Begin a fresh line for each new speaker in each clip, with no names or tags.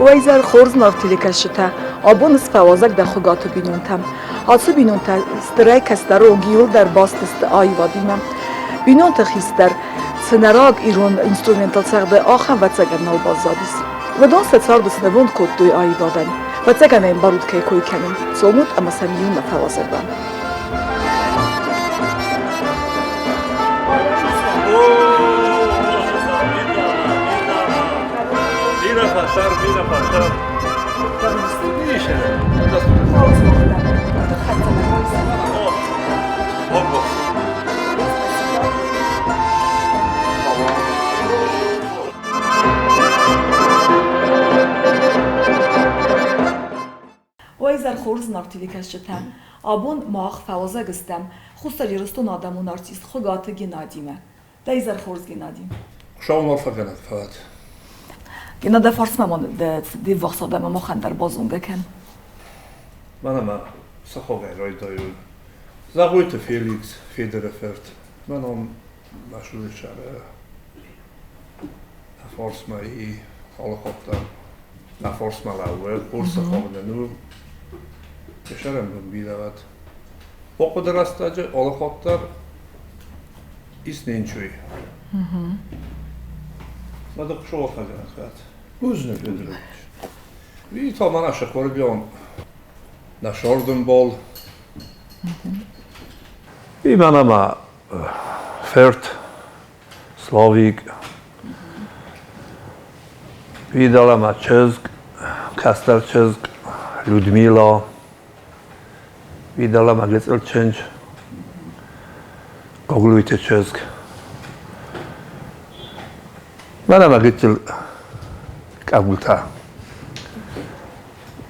Уӕ изӕр хорз, ног телекӕсджытӕ! Абон ӕз фӕуазӕг дӕн Хуыгаты бинонтӕм. Ацы бинонтӕ стырӕй кӕстӕр онг иуылдӕр баст сты аивадимӕ. Бинонты хистӕр цы нарӕг ирон инструментыл цӕгъды, ахӕм ӕвӕццӕгӕн нал баззадис. Уыдон сӕ цард снывонд кодтой аивадӕн. Ӕвӕццӕгӕн ӕй ӕмбарут, кӕй кой кӕнын. Цомут ӕмӕ сӕм иумӕ фӕуазӕг уӕм. Уӕ изӕр хорз, нарт телекӕсджытӕ! Абон мах фӕуазӕг стӕм Хуссар Ирыстоны адӕмон артист Хуыгаты Геннадимӕ. Дӕ изӕр хорз, Геннади!
Хуыцауы арфӕгӕнӕг фӕуӕд!
Гена, дӕ фарсмӕ ма де ввахс адӕмы махӕн дӕр базонгӕ кӕн.
Мӕнӕ мӕ сыхагӕй райдайон. Зӕгъойты Феликс Федоры фырт, мӕ ном Мӕсугы сӕры фарсмӕ и алыхатт мӕ фарсмӕ лӕууы, урсы хъуыды у. Сӕрӕн бын бирӕ Бахъуыды рӕстӕджы алыхатт дӕр ис ненчуй. Надо пшёл Бузныг, Федорович. Видите, ма наш аккордеон, наш орденбол. И мӕнӕ ма фырт Славик, видала ма чызг, кӕстӕр чызг Людмила, видала ма гыццыл чындз, Гоглуйты чызг. Мӕнӕ ма гыццыл къӕбултӕ.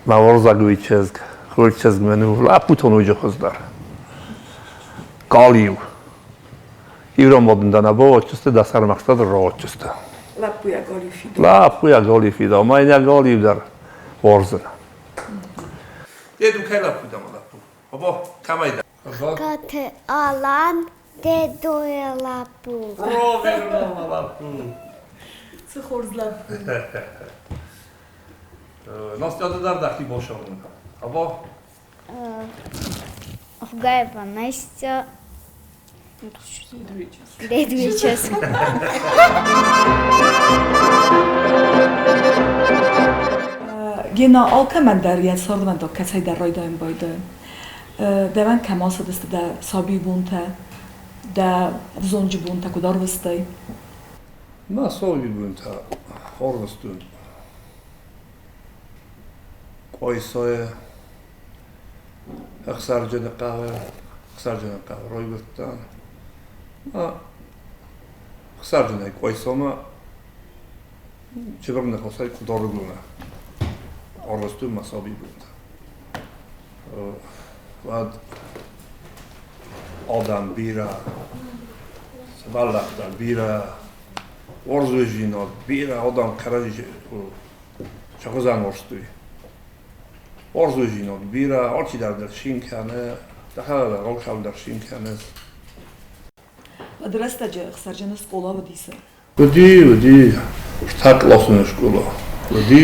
Мӕ уарзӕгой чызг, хур чызг мын у, лӕппутон уыджы хуыздӕр. Галиу. Ирон баотчысты да сӕрмӕхстӕ раотчысты.
Лӕппуйӕ галиу фидау.
Лӕппуйӕ галиу фидау, ма йын галиу дӕр уарзын. Деду кӕй лӕппу дӕ, ма лӕппу? Обо, кӕмӕй дӕ?
Каты Алан, дедойы лӕппу.
Правильно, лӕппу.
Цы хорз лӕппу.
Настя, ды дӕр дӕхи босӕрын. Або?
Хугаева Настя. Дедвичес.
Гена, алкӕмӕн дӕр йӕ цардвӕндаг кӕцӕйдӕр райдайын байдайы. Дӕуӕн кӕм ацыдысты дӕ сабибонтӕ, дӕ взонджы бонтӕ куыд арвыстай?
Мӕ сабибонтӕ арвыстон Къуайсайы Ӕхсӕрджыны хъӕуы, Ӕхсӕрджыны хъӕуы райгуырдтӕн. Ӕхсӕрджынӕй Къуайсамӕ чыбыр ныхасӕй Къуыдаргоммӕ арвыстон мӕ сабибонтӕ. Уӕд адӕм бирӕ, сывӕллӕттӕ бирӕ, уарзондзинад бирӕ адӕм кӕрӕдзи сӕ уарзтой. Уарзондзинад бирӕ, алчидӕр дӕр цин кӕны, дӕхӕдӕг дӕр алкӕуыл дӕр цин кӕныс.
Уӕд рӕстӕджы Ӕхсӕрджыны скъола уыди цы?
Уыди, уыди ӕртӕкъласон скъола. Уыди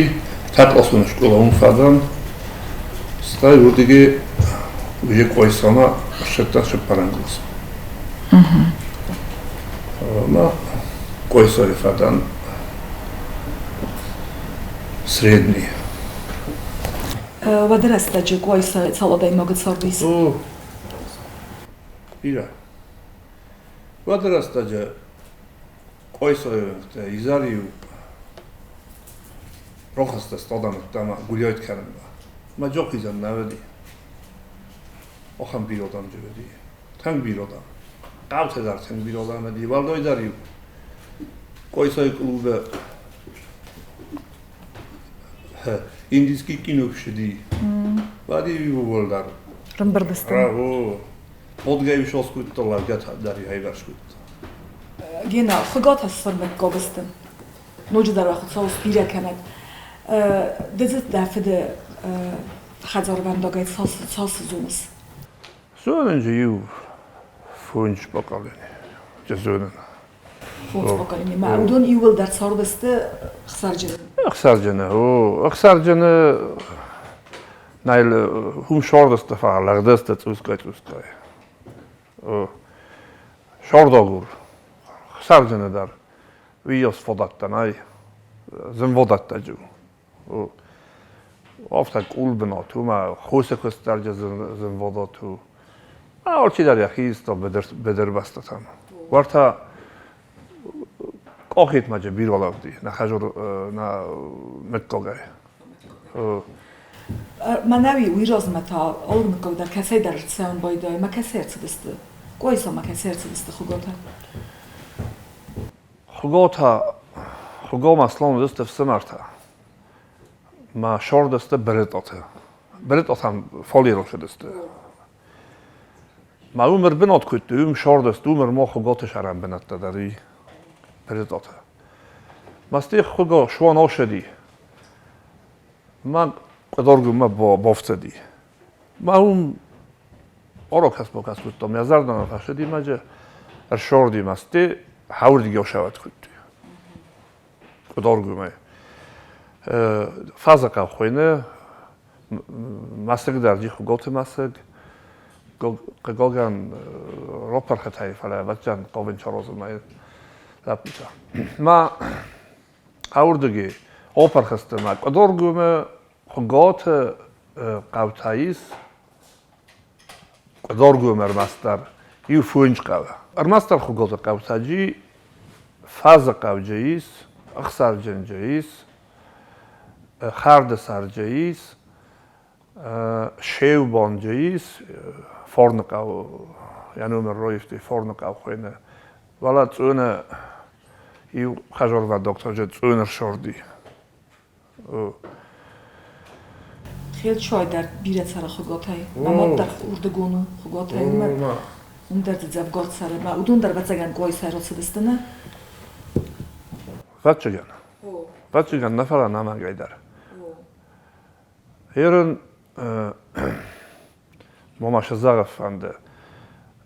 ӕртӕкъласон скъола, уым фӕдӕн. Стӕй уырдыгӕй уыди Къуайсамӕ ссыдтӕн цыппӕрӕм къласмӕ. Ӕмӕ Къуайсайы фӕдӕн средний.
Уӕды рӕстӕджы Къуайса цал адӕймагы цардис?
О, бирӕ. Уӕды рӕстӕджы Къуайсайы изӕр-иу рахызтӕ стадӕмттӕ ӕмӕ гуляйт кӕнынмӕ. Мӕ джохизӕн нӕ уыди. Ахӕм бирӕ адӕм дзы уыди. Тынг бирӕ адӕм. Хъӕутӕ дӕр тынг бирӕ адӕм уыди. Уӕлдайдӕр-иу Къуайсайы клубы индийский кино куы ссыди, уӕд-иу иууылдӕр
Рымбырд сты.
О, Ходгӕ-иу сос кодта, лӕггӕ дӕр-иу ӕвӕрс кодта.
Гена, Хуыгатӕ сфӕрмӕггаг сты. Ноджыдӕр уӕ Хуыцау сбирӕ кӕнӕд. Ды дзы дӕ фыды хӕдзарвӕндагӕй цас зоныс?
Зонын дзы иу фондз поколени. Зонын.
Фондз поколени. Мӕ уыдон иууылдӕр цардысты Хсарджыны.
Ӕхсарджыны, о, Ӕхсарджыны найл хум шордысты фа лӕгдысты цъусгай-цъусгай. Шордогур, Ӕхсарджыны дӕр уыйас фадӕттӕ нӕй, зынвадӕттӕджы у. Афтӕ къулбынат у, мӕ хосы куыст дӕр зынвадат у. Алчидӕр йӕхи иста быдырбӕстӕтӕм. Уӕртӕ Къохитмӕ бирӕ лӕгди, нӕ хӕзур нӕ мыггагӕй.
Мӕнӕуи уый размӕ та алы мыггаг дӕр кӕцӕйдӕр ӕрцӕуын байдайы ӕмӕ кӕцӕй ӕрцыдысты? Къуайсамӕ кӕцӕй ӕрцыдысты Хуыгатӕ?
Хуыгатӕ, Хуыгомӕ Аслан уыдысты ӕфсымӕртӕ. Мӕ сордысты Беретъаты. Беретъатӕм фалейрон цыдысты. Ма уым ӕрбынат кодтой, уым сордысты, уым ӕрма Хуыгаты сӕрӕн бынӕттӕ дӕр и Беретъаты. Мастих Хуыга суан осӕди. Ма къуыдаргоммӕ бафтыди. Ма уым аракӕс-бакӕс кодтам, йӕ зӕрдӕмӕ фӕцыди мӕ ӕрсорди масте хӕуырдыги осӕвӕд кодтой. Къуыдаргомӕй. Фӕзыхъӕу хуыйны, мӕсыг дӕр Хуыготы мӕсыг. Хъыгагӕн, раппӕрхытӕй, фӕлӕ ӕвӕццӕгӕн хъавын саразынмӕ лӕппутӕ. Ма ауырдыги опырхысты ма Къуыдаргомы Хуыгаты хъӕутӕ ис Къуыдаргомы ӕрмӕстдӕр иу фондз хъӕуы. Ӕрмӕстдӕр Хуыгаты хъӕутӕ джи Фӕзы хъӕуджы ис, Ӕхсӕрджынджы ис, Хӕрды сӕрджы ис, Шеубонджы ис, Форныхъӕу, йӕ номер раивтой, Форныхъӕу хуыйны. Вӕлӕ Цъуны иу хӕзорвӕ докторджы Цъуны рсорди.
Хелчуай дӕр бирӕ цӕры Хуыгатӕй. Мӕ мад дӕр уырдыгон у Хуыгатӕй. Уым дӕр дзы дзӕвгар цӕры. Уыдон дӕр ӕвӕццӕгӕн Къуайсайы цыдысты, нӕ?
Ӕвӕццӕгӕн. Ӕвӕццӕгӕн нӕ, фӕлӕ нӕмӕнгӕй дӕр. Ерын мама сӕ фӕнды.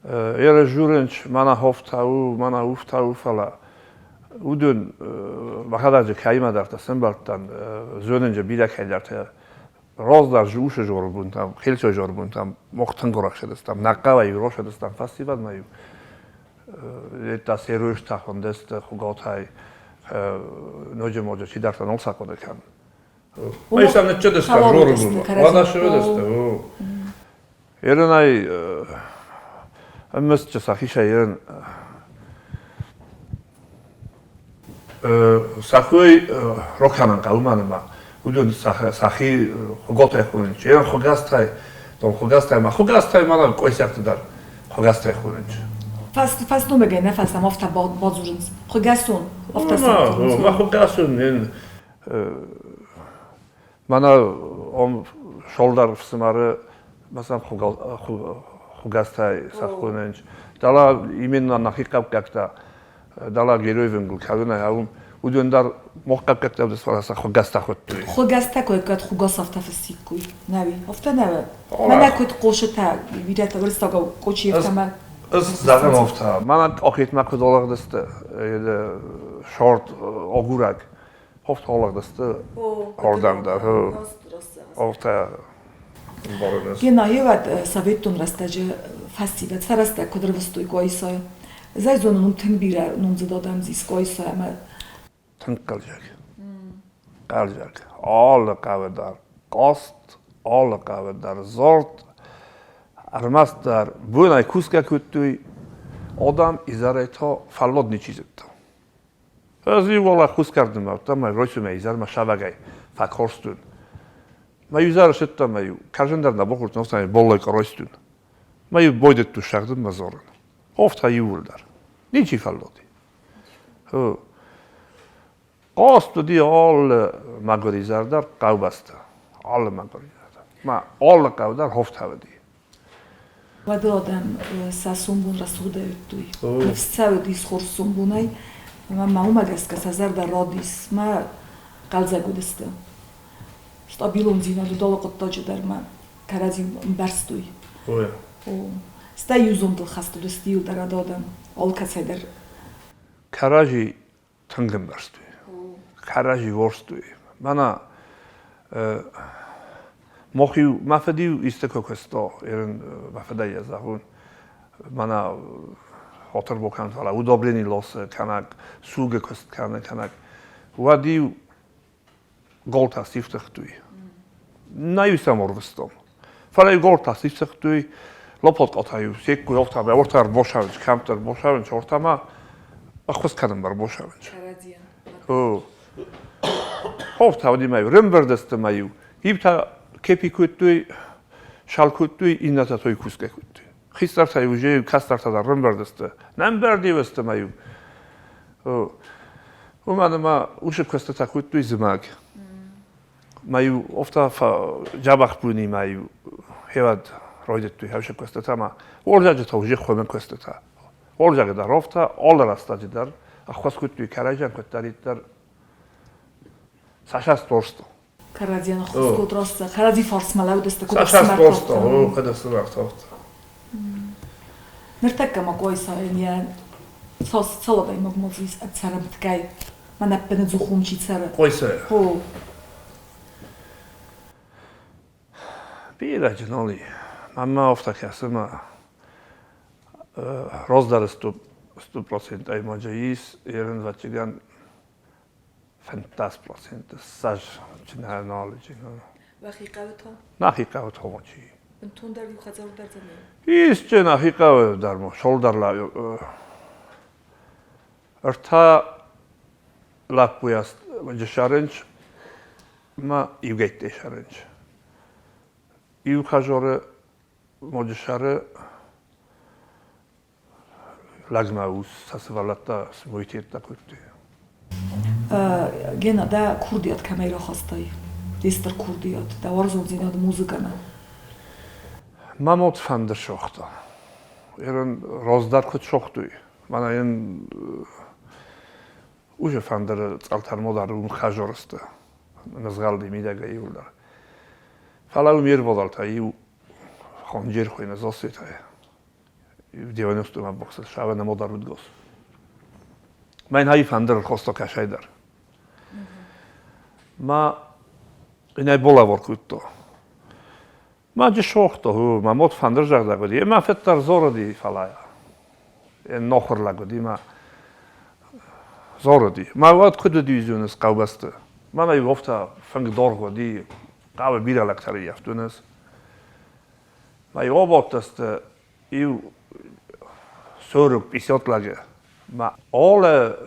Еры журынч мӕнӕ хофтӕ у, мӕнӕ уфтӕ у, фӕлӕ уыдон мӕхӕдӕджы кӕимӕдӕртӕ сӕмбӕлдтӕн, зонынджы бирӕ кӕйдӕртӕ раздӕр усы жорбунтӕм, хелчой жорбунтӕм мох тынг рахсыдыстӕм, нӕ хъӕуӕй росыдыстӕм фӕсивӕдмӕ-иу Етта серуйстӕ хундесты хугатӕй ноджы моджы чидӕртӕ нал сӕ хъуыды кӕн. Ма ныччыдысты жорбунмӕ. Уӕдӕ сывыдысты. Ерынӕй ӕммыстджы сӕхицӕй ерын сӕхой рокӕнӕн хъӕуы мӕнмӕ. Уыдон сӕхи хуыгатӕй хонынц. Ерын хуыгӕстӕй, дон хуыгӕстӕй ма хуыгӕстӕй ма къойсӕгты дӕр хуыгӕстӕй хонынц.
Фӕсномыгӕй нӕ фӕстӕм афтӕ бадзурынц. Хуыгӕсон афтӕ
Ма хуыгӕсон Мӕнӕ ом шолдар фсымӕры масам хугӕстӕй сӕххонынч. Дала именно нӕхи хъӕуккӕгтӕ, дала Героевенгыл кӕуынӕй аум, уыдон дӕр мох хъӕуккӕгтӕ уыдысты, фӕлӕ сӕ хугӕстӕ хуыдтой.
Хугӕстӕ кой кӕд хугасӕфтӕ фыссиккой, нӕуи? Афтӕ нӕ Мӕнӕ куыд хъосытӕ, бирӕтӕ уырыссагау къочиевтӕмӕ.
Ӕз зӕгъын афтӕ, мӕнӕ къохитмӕ куыд алыгъдысты, шорт агурӕг. Oft алыгъдысты ардӕм дӕр. Афтӕ ӕмбарынц.
Геннаевӕд советон рӕстӕджы фӕсивӕд сӕ рӕстӕг куыд ӕрвыстой Къуайсайы? Ӕз ӕй зонын, уым тынг бирӕ номдзыд адӕм ис Къуайсайы ӕмӕ
Тынг хъӕлдзӕг. Хъӕлдзӕг. Алы хъӕуы дӕр хъазт, алы хъӕуы дӕр зард. Ӕрмӕстдӕр бонӕй кусгӕ кодтой адӕм, изӕрӕй та фӕллад ничи зыдта. Ӕз-иу уӕлӕ хускӕрдынмӕ уыдтӕн мӕ райсомӕй изӕрмӕ савӕгӕй фӕкорстон. Мӕ изӕры сыдтӕн мӕ-иу кӕрзын дӕр нӕ бахордтон, афтӕмӕй боллой райстон. Мӕ-иу байдыдтон сӕгъдынмӕ зарын. Афтӕ иууылдӕр. Ничи фӕллади. Хъазт уыди алы мӕгуыр изӕр дӕр хъӕубӕсты. Алы мӕгуыр изӕр дӕр. Мӕ алы хъӕу дӕр хофтӕ уыди.
Уӕды адӕм сӕ сомбон рӕсугъдӕй уыдтой. Ныфс сӕ уыдис хорз сомбонӕй, ӕмӕ ма уымӕ гӕсгӕ сӕ зӕрдӕ радис, мӕ хъӕлдзӕг уыдысты. Стабилондзинад уыд алы хъуыддаджы дӕр мӕ кӕрӕдзи ӕмбӕрстой. Стӕй иу зондыл хӕст уыдысты иу дӕр адӕм алкӕцӕй дӕр.
Кӕрӕдзи тынг ӕмбӕрстой. Кӕрӕдзи уарзтой. Мана мох-иу мӕ фыд-иу исты куы куыста, ерын мӕ фыдӕй йӕ зӕгъон, мӕнӕ хатырбо кӕн, фӕлӕ удобрени ласы, кӕнӕ сугы куыст кӕны, кӕнӕ уӕд-иу голтӕ сифтыгътой. Нӕ-иу сӕм ӕрвыстон. Фӕлӕ-иу голтӕ сифтыгътой, лопоткъотӕ-иу секкой ортӕмӕ, ортӕ ӕрбосавынц, кӕмттӕ ӕрбосавынц, ортӕмӕ ӕххуыс кӕнынмӕ ӕрбосавынц. О. Хортӕ уыди ма-иу, рымбырдысты ма-иу. Иутӕ кепи кодтой, шал кодтой, иннӕтӕ той кусгӕ кодтой. Хистӕртӕ-иу уже кӕстӕртӕ дӕр рымбырдысты. Нӕмбӕрд-иу сты ма-иу. Уымӕн ӕмӕ уыцы куыстытӕ кодтой зымӕг. Ма-иу офта дзӕбӕх буни-ма-иу хевӕд райдыдтой хӕусы куыстытӕ ма уорзаджы та уже хуымы куыстытӕ. Уорзаджы дӕр офта, алы рӕстӕджы дӕр ӕххуыс кодтой кӕрӕдзийӕн куыддӕриддӕр Саша сторсто.
Кӕрӕдзийӕн ӕххуыс код растдӕр, кӕрӕдзи фарсмӕ лӕудысты, куыд
Саша сторсто, о, куыд ӕфсымӕртӕ.
Ныртӕккӕ ма Къуайсайӕн йӕ цал адӕймагмӕ дзы ис ӕдцӕрӕмтгӕй? Мӕнӕ ӕппынӕдзух уым чи цӕры?
Къуайсайӕ?
О.
Бирӕ нал и. Мӕнмӕ афтӕ кӕсы, ӕмӕ раздӕры 100% ӕрмӕджы ис, ерынвӕччигӕн 15% ссӕдз чи нал чи.
Уӕхи хъӕуы та?
Нӕхи хъӕуы та ма чи.
Бынтондӕр иу хӕдзар дӕр дзы нӕй?
Ис чи нӕхи хъӕуы дӕр ма, шолдӕр ӕртӕ лӕппуйӕ джысарынч ма иугӕйттӕй сарынч. Иу хӕзоры моджысары лӕгмӕ ус сӕ сывӕллӕттӕ смойтеттӕ кодтой.
Гена, дӕ курдиат кӕмӕй рахастай? Де стыр курдиат, дӕ уарзондзинад музыкӕмӕ?
Мӕ мод фӕндыр согъта. Ерын раздӕр куыд согътой, мӕнӕ йын уже фӕндыры цъӕлтӕр модар уым хӕзорысты. Нызгъӕлди мидӕгӕй иуылдӕр. Фӕлӕ уым ерводалтӕ иу хонджер хуыйны Зоссетӕй. 90 боксыл савӕ модар уыдгос. Мӕн хай фӕндыр хоста кӕсайдӕр. Ма инай болавор куыдто. Ма джы сохто, ма мод фӕндыр зӕгъдӕг уыди. Ма феддӕр зороди фӕлӕ. Нохур лӕг уыди, ма зороди. Ма уӕд куыд уыди зюныс хъӕубӕсты. Мӕнӕ иу офта фынг дорг уыди, хъӕуы бирӕ лӕгтӕ рыййӕфтуыныс. Ма иу ободтысты иу 40-50 лӕджы. Ма алы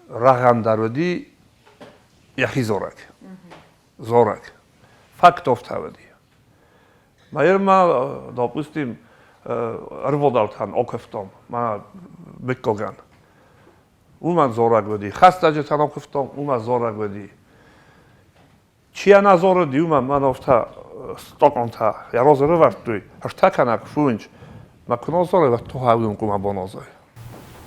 рӕгъӕн дӕр уыди йӕхи дзорӕг. Дзорӕг. Факт офтӕ уыди. Ма ма, допустим, ӕрводалтӕн окуывтон, ма мыггагӕн. Уымӕн дзорӕг уыди. Хӕстӕджытӕн окуывтон, уымӕн дзорӕг уыди. Чи ӕнӕзорыд, иумӕ мӕнӕвтӕ стъокъонтӕ йӕ розы рывӕрдтой, ӕртӕ кӕнӕ фунч. Мӕ куы нозорой, уӕд тухӕудын къума бонозой.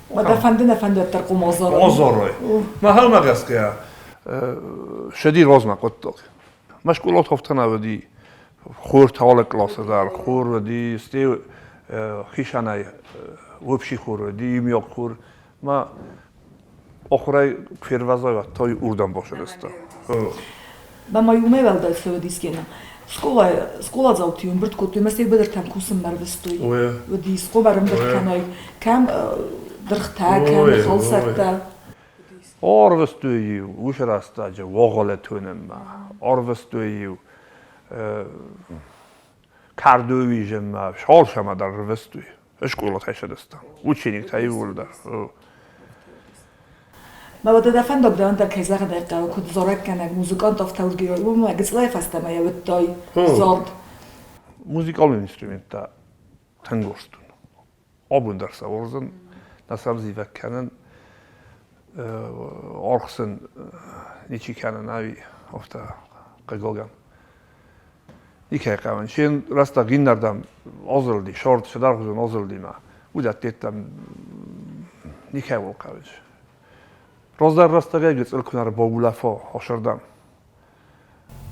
Уӕдӕ фӕнды нӕ фӕнды, уӕддӕр къумозорой.
Озорой. Мӕ хӕлмӕ гӕсгӕ шеди розмӕ хъуыддаг. Мӕ скъолатовтӕ нӕ уыди, хур талыг къласы дӕр, хур уыди, стӕй хисӕнӕй общий хур уыди, иумиаг хур. Мӕ ахуырӕй куы фервӕзай, уӕд та уырдӕм бацыдысты.
Ба ма иумӕ уӕлдай цӕуӕд искӕнӕ. Скъоладзауты ӕмбырд кодтой, мӕ сӕ быдыртӕм кусынмӕ ӕрвыстой. Уыди скъола ӕрӕмбырд кӕной, кӕм дыргътӕ, кӕм халсӕрттӕ.
Ӕрвыстой-иу уыцы рӕстӕджы уӕгъӕлы тонынмӕ, ӕрвыстой-иу кӕрдо уизынмӕ, шалшамӕ дӕр ӕрвыстой. Скъолатӕй цыдыстӕм, учениктӕ иууылдӕр.
Ма уӕдӕ дӕ фӕндаг дӕ ӕндӕр кӕй зӕгъын ӕй хъӕуы, куыд зарӕггӕнӕг, музыкант афтӕ уымӕ гыццылӕй фӕстӕмӕ йӕ уыдтай зард.
Музыкалон инструменттӕ тынг уарзтон. Абон дӕр сӕ уарзын, нӕ сӕм зивӕг кӕнын, аргъ сын ничи кӕнын ӕви афтӕ хъыгагӕн. Никӕй хъӕуын. Се рӕстӕг иннӕрдӕм азылди, сӕрд цыдӕргъуызон азылди ма уыдӕттӕ никӕйуал хъӕуынц. Раздӕр рӕстӕгӕй гыццыл куы нӕ ӕрбаулӕфа асырдӕм,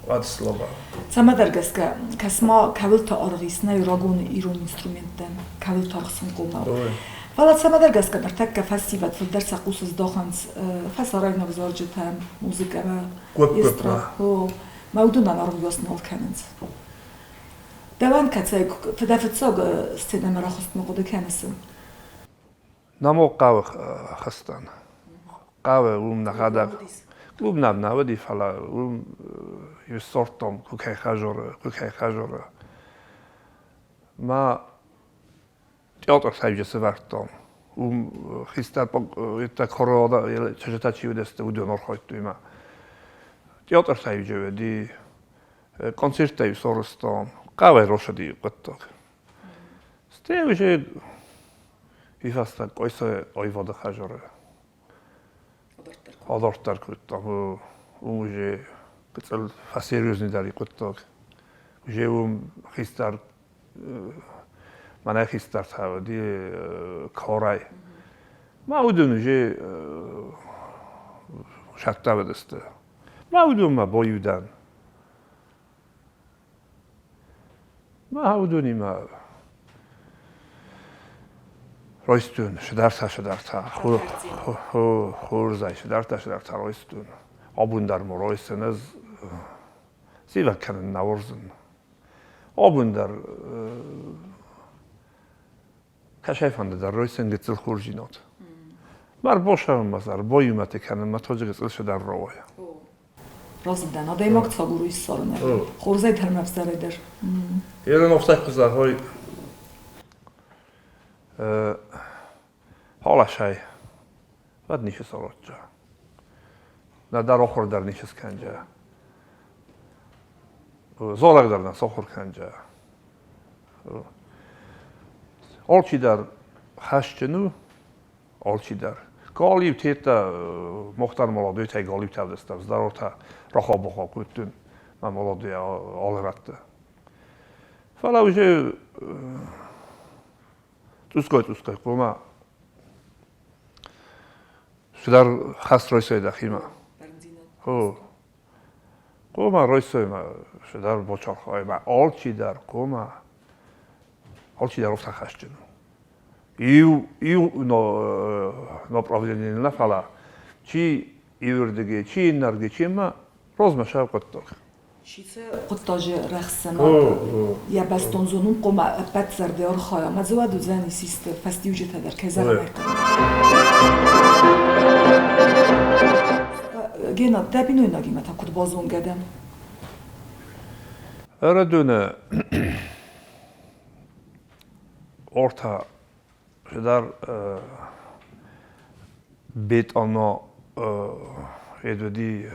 уӕд слабо.
Цӕмӕдӕр гӕсгӕ, кӕс-ма, кӕуылты аргъ ис нӕ рагон ирон инструменттӕн, кӕуылты аргъ сын хъомау. Фӕлӕ цӕмӕдӕр гӕсгӕ ныртӕккӕ фӕсивӕд фылдӕр сӕ хъус здахынц фӕсарӕйнаг зарджытӕм, музыкӕмӕ, эстрадӕ. Мӕ уыдонӕн аргъ нал кӕнынц. Дӕуӕн кӕцӕй дӕ фыццаг сценӕмӕ рахызтмӕ хъуыды кӕныс?
Намо хъӕуы хӕстӕн. Хъӕуы уым нӕхӕдӕг. Клуб нӕм нӕ уыди, фӕлӕ уым иу сорттом куы кӕй хӕзоры, куы кӕй хӕзоры. Ма театр сайджы сывӕрдтон. Уым хистӕр йедтӕ корона чызджытӕ чи уыдысты, уыдон архайдтой ма. Театр сайджы уыди, концерттӕ сорыстон, хъӕуӕй росыди хъуыддаг. Стӕй уже ифӕстаг къойсы аивады хӕзары адарддӕр кодтам. Уым уже гыццыл фӕсерьезнидӕр хъуыддаг. Уже уым хистӕр мӕнӕ хистӕртӕ уыди корӕй. Ма уыдон уже сӕттӕ уыдысты. Ма уыдонмӕ боиу дӕн. Ма уыдонимӕ ройстон, сыдӕртӕ-сыдӕртӕ, хорзӕй сыдӕртӕ-сыдӕртӕ ройстон. Абон дӕр ма ройсын ӕз зивӕг кӕнын нӕ уарзын. Абон дӕр кӕсӕй фӕнды дӕр ройсын гыццыл хорздзинад. Ма ӕрбосӕвын ма ӕрбоимӕты кӕнын мӕ тоджы гыццыл сыдӕр рауайа.
Разы дӕн, адӕймаг цагуруй ссарынӕн. Хорзӕй дӕр ӕмӕ ӕвзӕрӕй дӕр.
Ерын офтӕг куы зӕгъой, халасӕй, уӕд ницы саразджа. Нӕдӕр ахуыр дӕр ницы скӕнджа. Дзорӕг дӕр нӕ сахуыр кӕнджа. Алчидӕр хӕсджын у, алчидӕр. Галиу тетта мохтар молодойтӕй галиу тӕвдӕстӕ, здоротӕ рахабаха кодтон мӕ молодой алы рӕтты. Фӕлӕ уже цъусгай-цъусгай хъуамӕ цыдӕр хӕс райсай дӕхимӕ. Хъуамӕ райсай мӕ цыдӕр бацархай мӕ алчидӕр хъуамӕ алчидӕр афтӕ хӕсджын у. Иу иу направление нӕ фӕлӕ чи иуырдыгӕй, чи иннӕрдыгӕй, чи ӕмӕ размӕ сӕ хъуыддаг.
Чи цы хъуыддаджы рӕхсӕнад йӕ бӕстон зонун хъуамӕ ӕппӕт зӕрдӕ архайа, ӕмӕ дзы уӕд уыдзӕнис исты фӕстиуджытӕ дӕр, кӕй зӕгъын ӕй хъӕуы. Гена, дӕ бинойнагимӕ та куыд базонгӕ дӕ?
Ӕрыдоны ортӕ цыдӕр бетъоно едуди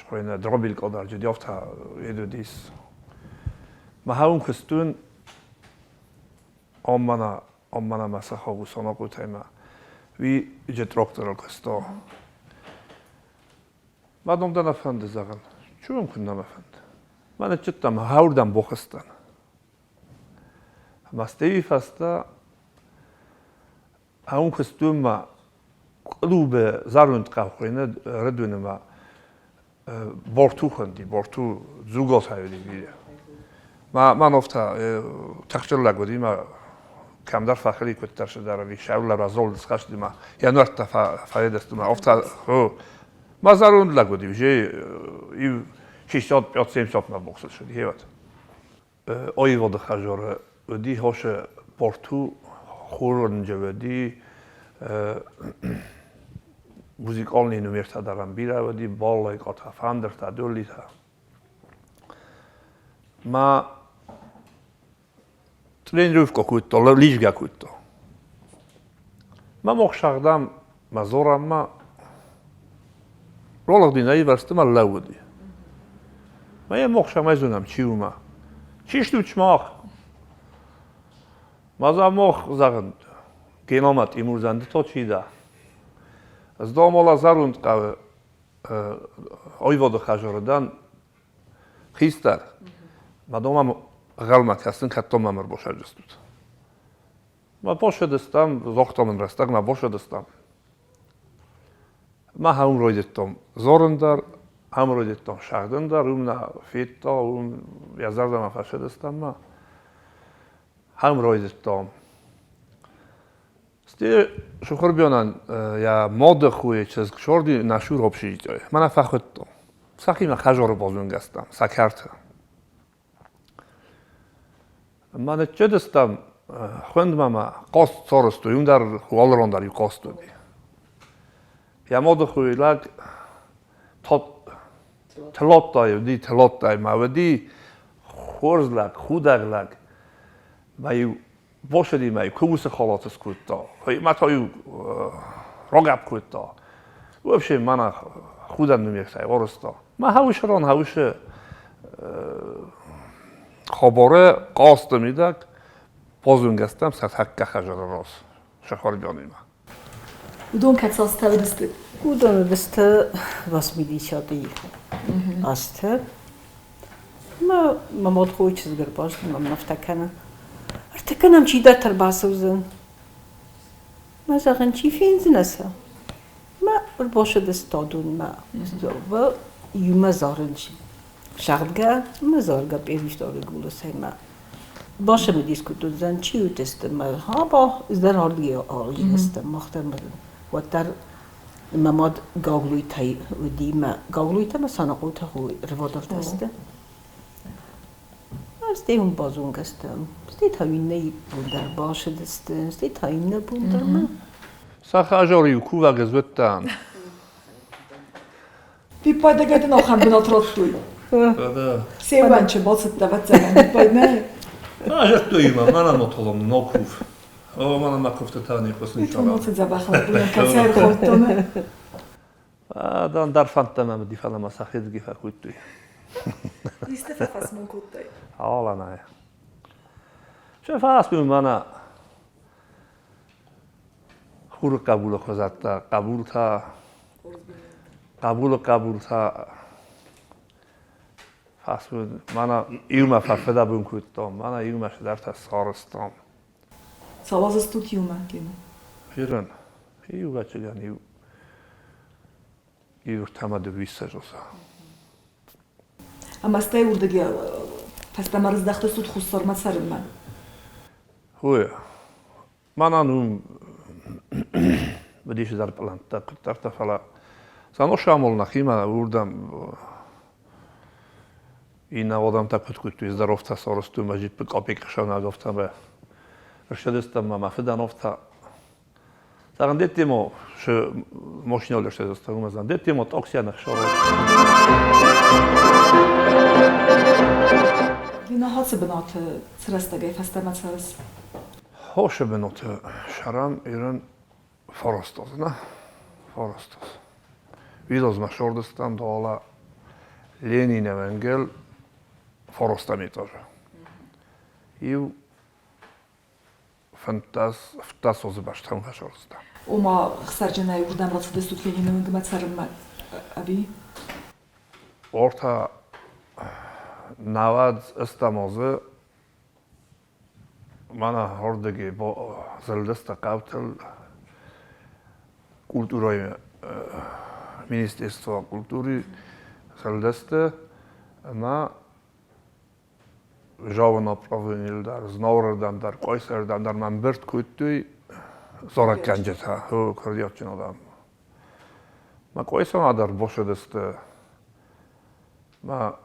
Scoina drobilco dal giudiofta edudis. Ma haun kustun ommana ommana massa hogu sonokutema. Vi je troktor kusto. Ma domdan afandi zagan. Чуам куннам афанд. Мана читтам хаурдам бохастан. Мастеви фаста haun kustuma клубе зарунд қавхуина радунима борту ханди борту зугол хайди виде. Ма ман офта тахчеллагоди ма камдар фахри куттар шадарави шавла разол схашди ма январта фаедасту ма офта хо ма зарунд лагоди уже и 65 70 ма боксел шуди хеват. Оиводы хажор ди хоше борту хурон џеведи музыкальный номерта дарам бира води баллайката фандерта дуллита. Ma тренировка кутто, лижга кутто. Ma moxшагдам, ма зорам ролог дина иварсты ма лауди. Ma я мохша мезунам чиума. Чишту чмах. Маза мох загын генома тимурзанды то чида. Здомола зарунд қаве ойводы хажордан хистар. Мадома ғалма кастын каттом мамыр бошаджыстут. Ма бошадыстам, зохтомын растаг, ма бошадыстам. Ма хаум ройдеттом зорындар, хаум ройдеттом шагдындар, умна фитто, ум язарда ма фашадыстам ма. Хаум ройдеттом. Сте Шухурбионан я моды хуе чызг шорди нашур общежитие. Мана фӕхуыдтон. Сӕхимӕ хӕзоры бозунгӕстӕм, сӕ кӕрты. Ма ныццыдыстӕм хуындмӕ ма хъост цорыстой, уым дӕр уӕлрон дӕр иу хъост уыди. Йӕ моды хуы лӕг Тылоттай уыди, Тылоттай ма уыди хорз лӕг, худӕг лӕг. Ма-иу босыди-ма-иу куы уыцы халаты скодта, ма та-иу рагӕпп кодта. Вообще мӕнӕ худӕн нымӕцӕй орыста. Ма хаушы ран хаушы хабары хъазты мидӕг позунгӕстӕм сӕ тӕккӕ хӕзары раз сахарбионимӕ.
Уыдон кӕцы азтӕ уыдысты?
Уыдон уыдысты 80-ы азты. Мӕ мӕ мад хойы чызг ӕрбацыд, мӕм афтӕ кӕны. Ӕртыккӕ нӕм чидӕртӕ ӕрбацӕудзӕн. Мӕ зӕгъын, чи фендзынӕ сӕ? Мӕ ӕрбацыдысты адонмӕ. Иумӕ зарын зӕгъгӕ, мӕ заргӕ пъевистори голосӕй мӕ бацымыдис кодтон, чи уыдысты мӕ хаба, ӕз ардыгӕй алидзыстӕм, мах дӕр уӕддӕр мӕ мад Гаглойтӕй уыди, мӕ Гаглойтӕ мӕ Санахъотӕ рвадӕлтӕ сты. Стӕй уым базонгӕ стӕм. Стӕй та иннӕ бон дӕр бацыдысты, стӕй та иннӕ бон дӕр ма.
Сахазор-иу кувӕг ӕз уыдтӕн.
Виппайдагӕ дын ахӕм бынат радтой. Се бацыдтӕ, ӕвӕццӕгӕн, виппайд нӕ?
Зӕгътой ма, мӕнӕ мотолом нокув. О, мӕнӕ мӕ куывтытӕ не хъусын.
Ноцы дзӕбӕх лӕппуйӕн кӕцӕй ӕрхаудтон.
Дан дӕр фӕндтӕ мӕ уыди, фӕлӕ мӕ сӕхи фӕкодтой.
Исты фӕфӕсмон кодтай?
Аланай. Се фӕсмон мӕнӕ хуры хъӕбулы хуызӕттӕ, хъӕбултӕ, хъӕбулы хъӕбултӕ фӕсмон мӕнӕ иумӕ фӕфыдӕбон кодтам, мӕнӕ иумӕ цыдӕртӕ сарӕзтам.
Цал азы стут иумӕ, Гена?
Ирон. Иу иу иу ӕртӕмӕ дыууиссӕдз.
Ӕмӕ стӕй уырдыгӕй фӕстӕмӕ рыздӕхтыстут Хуссармӕ цӕрынмӕ?
Ой, мӕнӕн уым уыдис дӕр пълӕнттӕ, куыддӕртӕ, фӕлӕ Саносамол нӕхимӕ уырдӕм иннӕ адӕмтӕ куыд куыдтой, здоровтӕ сарӕзтой мӕ джиппы къапекк хсӕнад афтӕмӕй. Ссыдыстӕм ма мӕ фыдӕн афтӕ. Зӕгъын, деттемо шы машина лӕстӕ деттемо такси ӕнӕхсӕвы.
Гена, хацы бынаты цы рӕстӕгӕй фӕстӕмӕ цӕрыс?
Хошы бынаты сӕрам ирын фарастоз, на? Фарастоз. Видозма шордыстам доала Ленин Евангел фарастам этажа. Иу 15 азы бӕстӕм фӕсарӕзта.
Ома хсарджынӕй уырдӕм рацыдыстут Ленины уынгмӕ цӕрынмӕ, ӕви?
Ортӕ науӕдз ӕстӕм азы мӕнӕ ардыгӕй зылдысты хъӕутыл культурӕйы министерство культуры зылдысты ӕмӕ Жауы направлениыл дӕр, Знауырырдӕм дӕр, Къуайсайырдӕм дӕр мӕ ӕмбырд кодтой зарӕггӕнджытӕ, курдиатджын адӕм. Мӕ Къуайсамӕ дӕр бацыдысты. Мӕ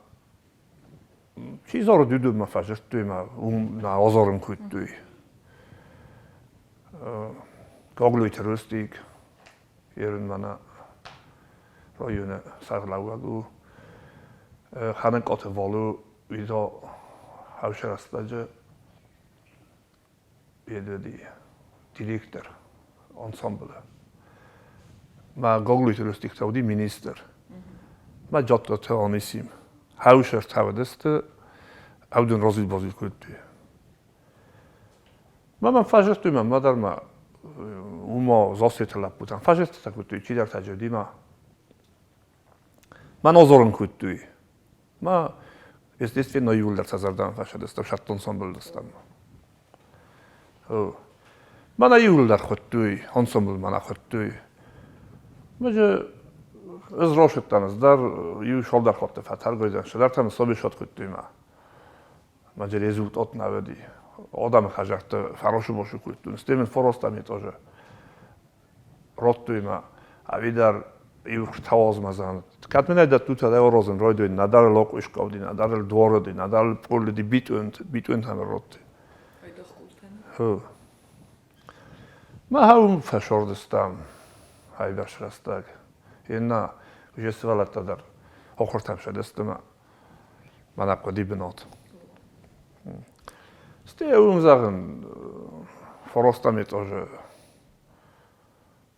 чи зарыд, уыдонмӕ фӕзырдтой мӕ уым нӕ азарын кодтой. Гаглойты Ростик, ерын мӕнӕ районы сӕргълӕууӕг у. Хӕныкъаты Вало уый та хӕусы рӕстӕджы уыди директор ансамблы. Мӕ Гаглойты Ростик та уыди министр. Мӕ Джаттаты Анисим. Хӕусы ӕртӕ уыдысты, ӕвдын разил-базил кодтой. Мӕ мӕм фӕзырдтой мӕнмӕ дӕр ма уымӕ Зассеты лӕппутӕм фӕзырдтытӕ кодтой, чидӕртӕ джы ма. Мӕн озорын кодтой. Ма, естественно, иууылдӕр сӕ зӕрдӕмӕ фӕцыдысты, ӕфсӕддон ансамбльдыстӕм. Мӕнӕ иууылдӕр хуыдтой, ансамбль мӕнӕ хуыдтой. Мӕ ӕз росыдтӕн, ӕз дӕр иу цалдӕр хатты фӕтӕргой дӕн, цыдӕртӕ мын кодтой ма. Ма результат нӕ уыди. Адӕмы хӕдзӕртты фӕросы-босы кодтон. Стӕй мын форостами тоже. Ротtuima ავიდარ ივრთავაზმაზან კატმენადა თუთა და ოროზენ როიდუინ ნადარ ლოყუშკოვდი ნადარ დვოროდი ნადარ პულიდი ბიტუენთან როტი ხო მა ჰაუმ ფაშორდესტამ აიბაშრასტაგ ენა ჟესვალატადარ ოხორთამ შედესტმა მანაყვდი ბნოთ სტეუმზაღენ ფოროსტამი тоже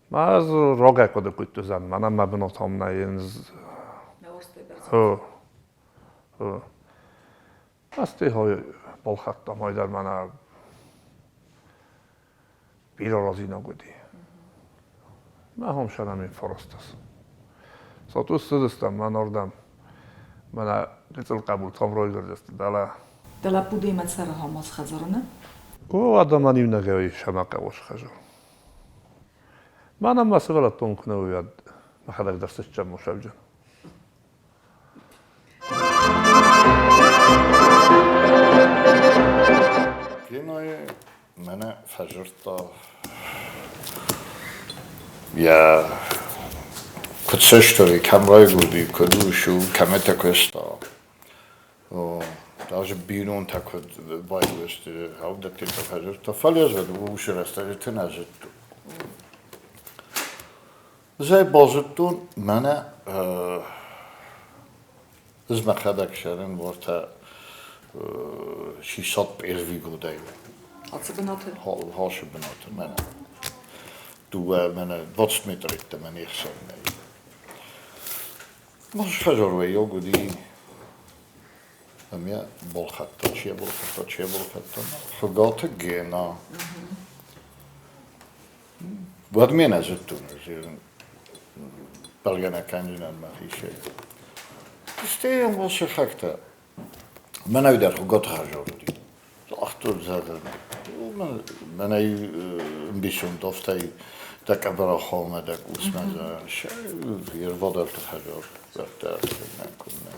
Маз рога кода куттузан мана мабнотомна енз хо хо Azt hogy bolhattam hajdar mana birorozina gudi. Ma homshanami forostas. Sotus sudustam man ordam mana gitsil qabul tomroygerdest dala
Dala pudema tsara homos khazarna?
O adamani unagavi shamaqavosh khazor. Mana masvala tonknovia mahadag darsacham moshabjan.
Киное мене фӕзырдта йӕ куыд сыстыр, кӕм райгуырди, куыд ус у, кӕмӕтӕ куыста. Даже бинонтӕ куыд байгуысты, аудӕттытӕ фӕзырдта. Фӕлӕ ӕз уыцы рӕстӕджыты нӕ зыдтон. Ӕз ӕй базыдтон, мӕнӕ ӕз мӕхӕдӕг сӕрын уартӕ 61 годӕй.
Ацы бынаты?
Хашы бынаты, мӕнӕ. Дыууӕ, мӕнӕ 20 метр мӕ не хсӕн нӕй. Most хазарвай уыди ӕмӕ балхӕдта, чи балхӕдта, чи балхӕдта. Хуыгаты Гена. Уӕд ме нӕ зыдтон, бӕлгӕнӕ кӕнджынӕн мӕхи Стӕй ӕмбал сыхӕгтӕ. Мӕнӕй дӕр Хуыгаты хазар уыди. Загътон, зӕгъын, мӕнӕй ӕмбисонд афтӕ дӕ къӕбӕра хъуамӕ дӕ къусмӕ йе рвадӕлты хӕдзар уӕддӕр куыннӕ.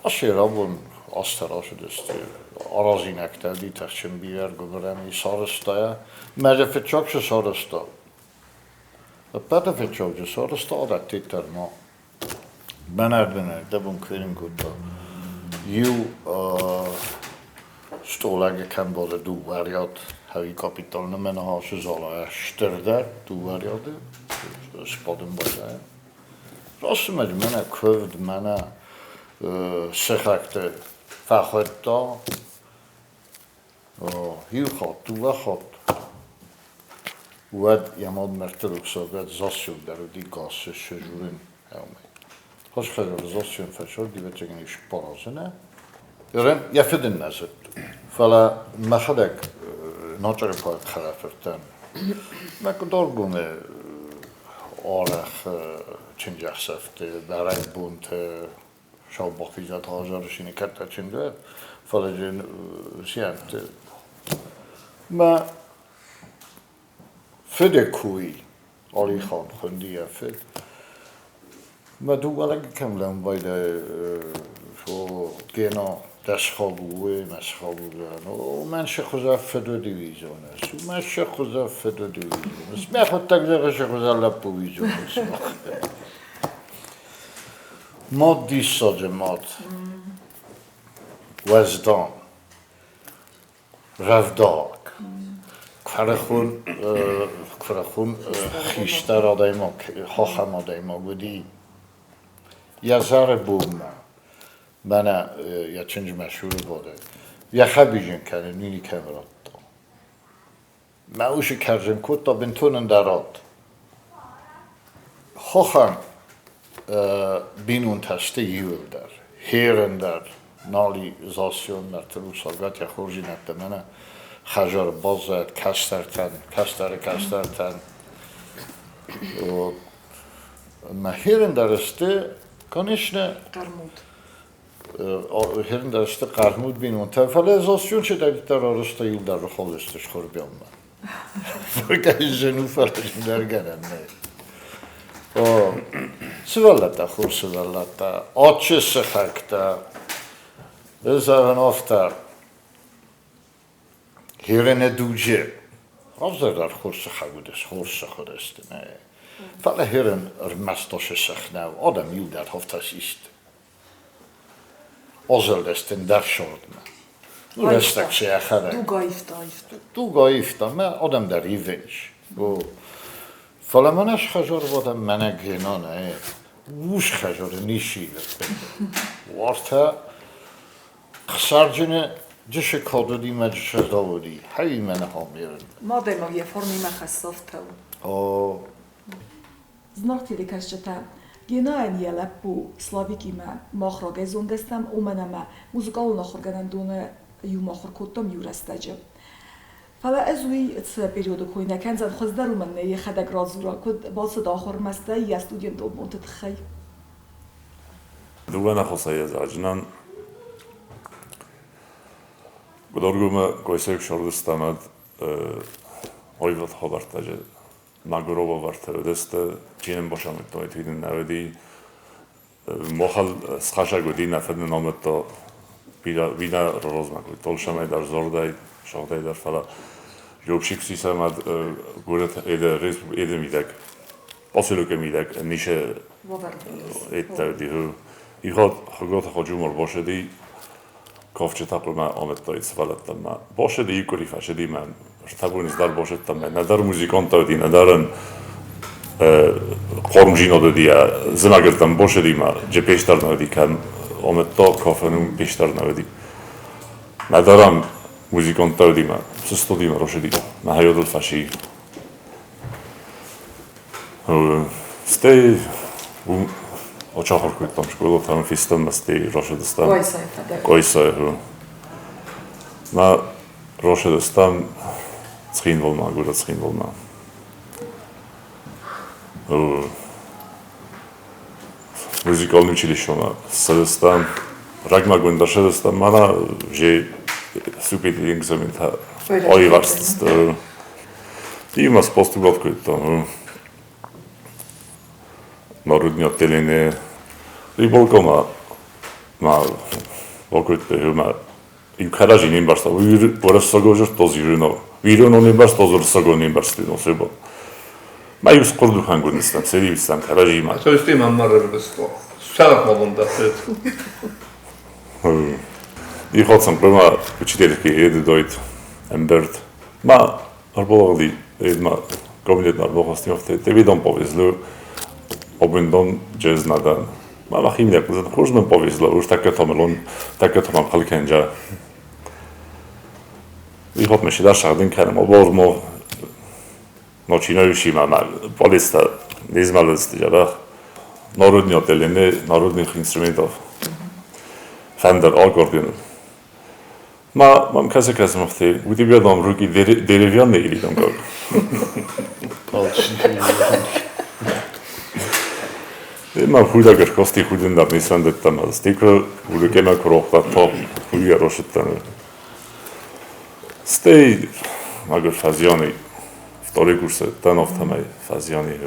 Асер абон азтӕ рацыдысты, аразинӕгтӕ дитӕхджын бирӕ ӕргуыбырӕн сарӕзта йӕ. Мӕ фыццаг цы сарӕзта? Ӕппӕты фыццаг цы сарӕзта, адӕттӕ ма Бенerdene debun kverin kutta. Ju ståläge kan både dovärjat här i kapitalen men har så såla större dovärjat spaden bara. Rasmer mena kövd mena сыхӕгты фӕхуыдта иу хатт, дыууӕ хатт. Уӕд йӕ мад Мӕрдты Зассион дӕр уыди гасы сжурин ӕмӕ. Хосхӕр Зассион фӕсорди вӕццӕгӕн ис паразынӕ. Йӕ йӕ фыд ын нӕ зыдтон. Фӕлӕ мӕхӕдӕг Начъыры хӕрӕфыртӕн мӕ Къуыдаргомы арӕх чындзӕхсӕвты, бӕрӕгбонты сау бахизӕт хазары синикӕттӕ чындзӕ, фӕлӕ зиӕнтты. Мӕ фыды куй, Алихан хуынди йӕ фыд. Мӕ дыууӕ лӕджы кӕм лӕмбайдӕ Гена дӕ сыхаг у, уый мӕ сыхаг у, о, мӕн сыхуызӕ фыд уыди уый зоныс, мӕ сыхуызӕ фыд уыди уый зоныс, мӕ хъуыддаг зӕгъы сыхуызӕ лӕппу уый зоныс. Мад диссаджы мад, уӕздан, рӕвдауаг, куырыхон, куырыхон хистӕр адӕймаг, хохӕм адӕймаг уыди. Йӕ зӕры бонмӕ мӕнӕ йӕ чындзмӕ суры бады, йӕ хӕбизын кӕнын никӕм радта. Мӕ усы кӕрзын кодта бынтон ӕндӕр ад. Хохӕн бинонтӕ сты иуылдӕр. Херын дӕр, Нали Зассион, Мӕрдты йӕ хорздзинӕдтӕ мӕнӕ хӕдзары баззад кӕстӕртӕн, кӕстӕры кӕстӕртӕн. Мӕ херын дӕр сты, конечно,
Хъӕрмуд.
Херын дӕр сты хъӕрмуд бинонтӕ, фӕлӕ Зассион чидӕриддӕр арӕзта, иуылдӕр рахалдысты Схуырбионмӕ. Зын у, фӕлӕ зындӕр гӕнӕн нӕй. О, сывӕллӕттӕ, хур сывӕллӕттӕ, адджын сыхӕгтӕ. Ӕз зӕгъын афтӕ, херыны дуджы Раздӕр хорз сыхаг уыдис, хорз сых уыдысты. Фӕлӕ херен ӕрмӕст осы сых нӕу, адӕм иудар хофтӕ систы. Озылдысты ӕндӕр сордмӕ. Рӕстӕг сӕ йӕхӕдӕг.
Дуг аивта, аивта.
Дуг аивта, мӕ адӕм дӕр ивынц. Фӕлӕ мӕнӕ схӕзор водӕм мӕнӕ генонӕ, ус хӕзоры ницы ивы. Уартӕ Хсарджыны джысы код уыди мӕ джысы гъдау уыди, хӕйимӕ нӕ хомерын.
Мадӕймаг йӕ формимӕ хӕссӕфтӕ у.
О.
Зынаргъ телекӕсджытӕ, Генайӕн йӕ лӕппу Славикимӕ мах рагӕй зонгӕ стӕм, уымӕн ӕмӕ музыкалон ахуыргӕнӕндоны иумӕ ахуыр кодтам иу рӕстӕджы. Фӕлӕ ӕз уый цы периоды кой нӕ кӕндзӕн, хуыздӕр уымӕн нӕ йӕхӕдӕг радзура, куыд бацыд ахуырмӕ, стӕй йӕ студентон бонты тыххӕй.
Дыууӕ нӕхосайӕ заджынӕн Гудоргумы койсӕг сордыстамад ойват хабартаджы Магурова вартӕ чинын бошамыттой тыйдын нӕвӕди мохал схашаг уыди нӕ фыдны номӕтто вина розмак толшамай дӕр зордай шогдай дӕр фӕлӕ Жобшик сисамад гурет эде эде мидӕг поселок мидӕг нише ettevdi Ihot хогот ходжумор бошеди ковчета ма ометто ицвалетта ма бошеди икори фашеди ма штабунис дар бошетта ма надар музиконта ди надаран қормжино дия змагертам бошеди ма же пештар наведи кан ометто кофенум пештар наведи надарам музиконта ди ма сстоди ма рошеди ма хайодол фаши стей очахор куттам школа там фистам масти рошедстам койсай ху ма рошедстам цхинволма гура цхинволма музыкальный училище садастам рагма гундар шадастам мана же супити экзамен ойварст Имас постулат куттам народни отделение Риболкома ма вокуtte хюма и каражи нимбарста вир борасогожор тозирно вироно нимбарс тозор нимбарс тино себо ма юс қурду хангунистан серивистан каражи ма
То есть имам маррбесто. Сарах мабунда.
И хотсам према учительки еды дойт эмберт ма арбологи едма комитет нарбохостимофте те видом повезло обиндон джезнадан ма махимля кузан хужным повезло уж так это так это мам халкенджа И хот ме шида шагдин канам обор мо начинающий ма полиста низмалст жарах народный отделение народных инструментов Fender аккордеон ма мам каса каса мафте у тебя дом руки деревянные или там как Ма худагер кости худен дар нисандеттам стико улукема крохта то хуя рошеттан стей магар фазиони втори курс тановтамай фазиони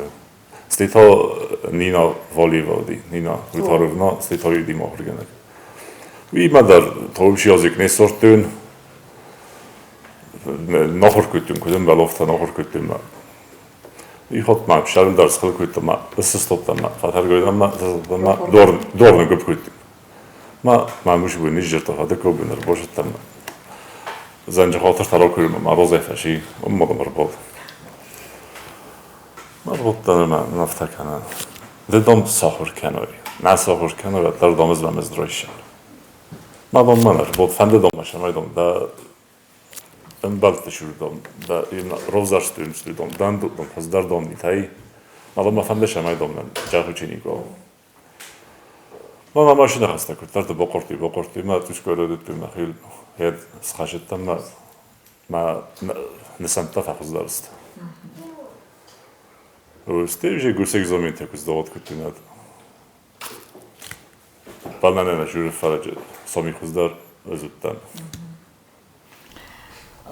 стито Нина Воливоди Нина Витаровна стито иди мохргенек Ви мадар товши язык не сортын нохоркутум кудем балофта нохоркутум И хот ма шарл схылкутум ма ысыстоптам фатаргойдам ма дор дорны көпкутум ма ма муш бу нижерта фадакобинер бошеттам занжа хотор тарокурма ма розефаши уммодам рбод ма ма нафтакана дедом сахур кеной на сахур кеной дар домыз бамыз дройшан Мадом манар бод фанде домаша майдом да ымбалты шурдом да им розарстым студом дандом хоздардом нитай мадом ма фанде шамайдом жахученико ма машина хаста кутарта боқорти боқорти ма тушкородет ма хил хед схашеттам ма ма несамта фахуздарст Стев же гусек зомин текус довод кутунат Бананена жур фараҷ соми хуздар озуттан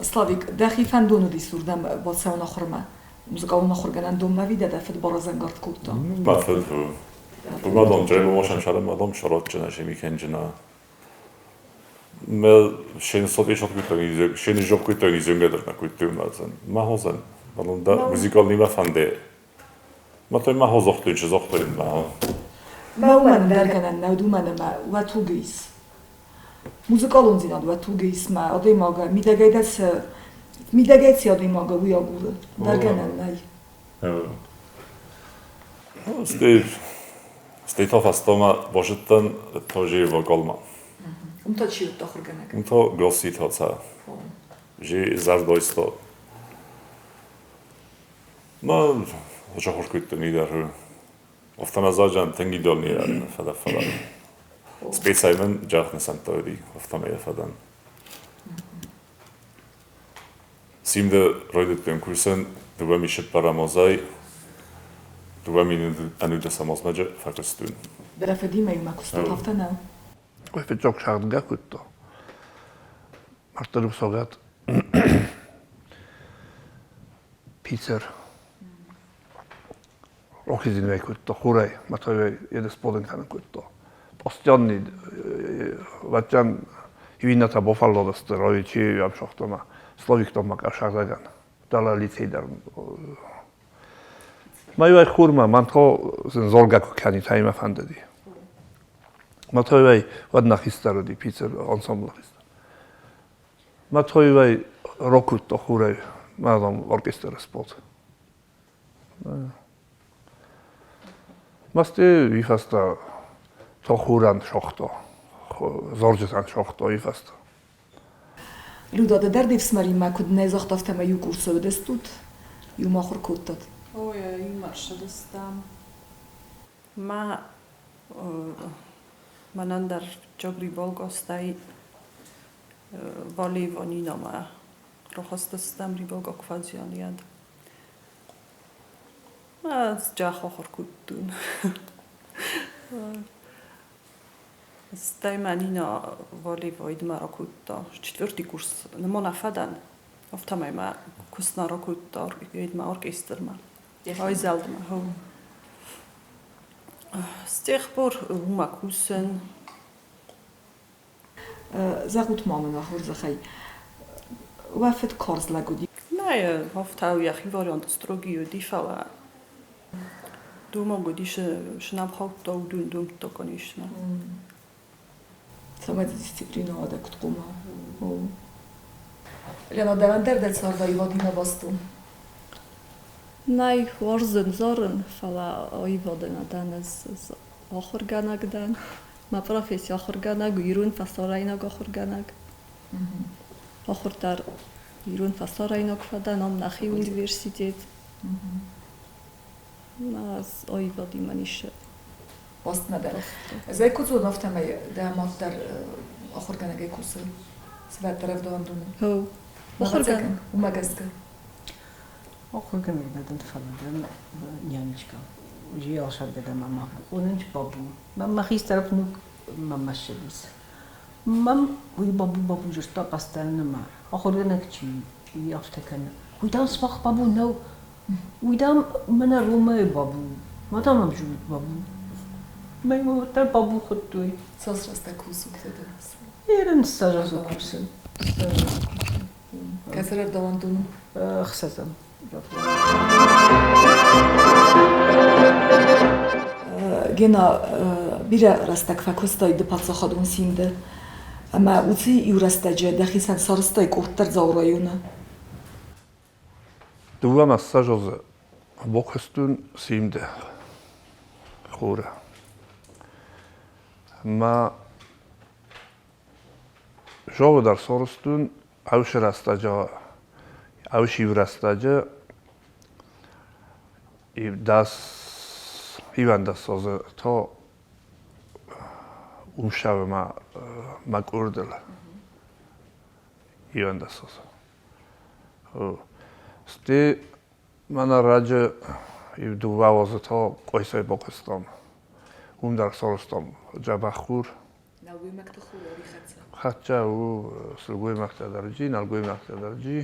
Славик, дӕхи фӕндон уыди сурдӕм бацӕуын ахуырмӕ? Музыкалон ахуыргӕнӕндонмӕ ӕви дӕ дӕ фыд баразӕнгард кодта?
Ма фыд Мадом джребо мошам шарам мадом шаротчына шемикенджина. შენ სოტი შოთ კუიტონი შენი ჟობ კუიტონი ზონგედრნა კუიტუნაძენ მა ჰოზენ ბალონდა მუზიკალ ნიმა ფანდე მათო მა ჰოზოხტუინ შეზოხტუინ მა
მა უმან დარგანან ნავდუმანა მა ვათუგის მუზიკალონძინად ვათუგის მა ოდემოგა მიდაგაიდას მიდაგაიცი ოდემოგა ვიაგურა დარგანან ნაი.
Стей თოფასტომა ბოშეტან თოჟი ვოკალმა.
უმთო ჩიუტო ხურგანაგ.
უმთო გოსი თოცა. ჟი ზარდოისტო. მა ოჯახურკვიტ ნიდარ ოფთამაზაჯან თენგიდოლნი რა ფადა ფადა. სპეცაიმენ ჯახნესანტოიდი ოფთამეა ფადან. სიმდე როიდეტენ კურსენ დუამი შეპარამოზაი დუამი ანუდასამოზმაჯე ფაკესტუნ.
დრაფედიმეი მაკუსტო თოფთანა.
Ой, შაღდგა კუტო. მარტო ფიცერ. Rohizin vei kutto hurei, ma toi edes poden kanan kutto. Postjanni vatjan иvinata bofallodast roichi amshohtoma sloviktoma qashagdagan dala liceiдар მაივაი ხურმა მანთო ზოლგაკო ქანი თაიმა ფანდედი. მათოივაი ვადნახისტაროდი ფიცერ ანსამბლახისტარ. მათოივაი როკუტო ხურე მადამ ორკესტრას პოთ. მასტი ვიფასტა თო ხურან შოხტო ზორჯთან შოხტო იფასტა.
Luda, de derdivsmeri ma kud ne zachtafta ma ju kursödestut, ju mahor kuttat.
Ой, იმარშადესტამ. მა მანანდარ ჯოგრი ბოლკოსტაი ვოლივო ნინომა როხოსტესტამ რიბოლკო ქვაზიონიად. მა ჯახო ხორკუტუნ. სტაიმა ნინო ვოლივო იდმა როკუტო четвёртый курс მონაფადან ოფთამაიმა კუსნა როკუტო იდმა ორკესტრმა. Ойзалдма хо. С тех пор ума кусен.
ზაღუთ მამნა ხორზახაი. ვაფეთ ქორზლაგუდი.
ნაი ოფთავი ახი ვარიანტ სტროგიო დიფალა. думогу диш შნამხავტო უდუნ думტო конечно.
სამად დისციპლინა და კუტყუმა. ლენა დავანდერ და ივოდინა ბოსტუნ.
Най уарзын зарын, фӕлӕ аивады нӕ дӕн ӕз ахуыргӕнӕг дӕн. Мӕ професси ахуыргӕнӕг у, ирон фӕсарӕйнаг ахуыргӕнӕг. Ахуыр дӕр ирон фӕсарӕйнаг фӕдӕн, ам нӕхи университет. Мӕ ӕз аивадимӕ ницы.
Баст нӕ дӕн. Ez egy kucó naftamai, de matter ахуыргӕнӕгӕй кусы. Сывӕддӕр ӕвдӕвӕндоны.
Хо. Ахуыргӕнӕг.
Уымӕ гӕсгӕ.
ახურგანაგ დადან თფალადან ნიანიჩკა. ჟი ალშარგა და мама. ყუნენჩ ბაბუ. мама ხისტარაფ ნუ мама შედის. მამ უი ბაბუ ბაბუ ჟესტა პასტანმა. ახურგანაგ ჩი აფთეკან. უიდამ სვახ ბაბუ ნო. უიდამ მნა რომე ბაბუ. მადამ ამჟუ ბაბუ. მე მოტა ბაბუ ხოტუი.
Цас кусу кеде.
ერენ სաժაზო კუსენ.
კაცრარ დავანდუნუ.
ხსაზამ.
Гена бирӕ рӕстӕг фӕкуыстай ды паддзахадон симды ӕмӕ уыцы иу рӕстӕджы дӕхицӕн сарӕзтай къорд дӕр Дзауы районы.
Дыууӕ ссӕдз бокстун симды хуры. Ма жовдар сорстун авш рӕстӕджы авш иу рӕстӕджы дас ивանդასозе то უმშავე მა მაკურდელ ივანდასოზე. ხო. სტი მანა რაჯ ივდუვავოზე თო ყოისე ბოქესტომ. უმდარ სოროსტომ ჯაბახურ.
ნალგვიმაქთა ხურ ორი ხაცა.
ხაცა უ სულგვიმაქთა დარჯი, ნალგვიმაქთა დარჯი.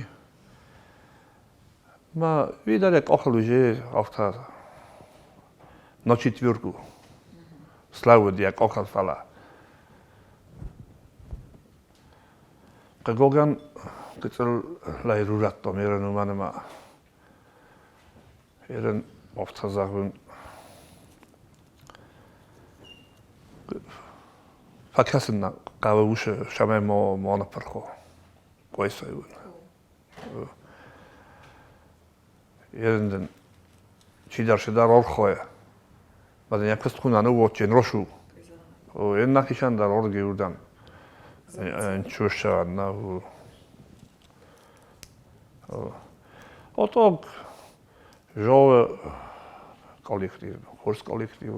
მა ვიდარე ყოხლუჟი ავთა на четверку. Слава я кохал фала. Хъыгогӕн гыццыл лӕйрурӕдтон ерын уымӕн ӕмӕ ерын афтӕ зӕгъын фӕкӕсын нӕ хъӕуы усы цӕмӕй ма ныппырх уа къуайсайы уын. Ерын дын чидӕр цыдӕр архайы. Ма дын йӕ куыст куы нӕ ныууадздзӕн росу. Ен нӕхицӕн дӕр орги уырдӕм чуссӕн нӕ Отог жовы коллектив, хорз коллектив.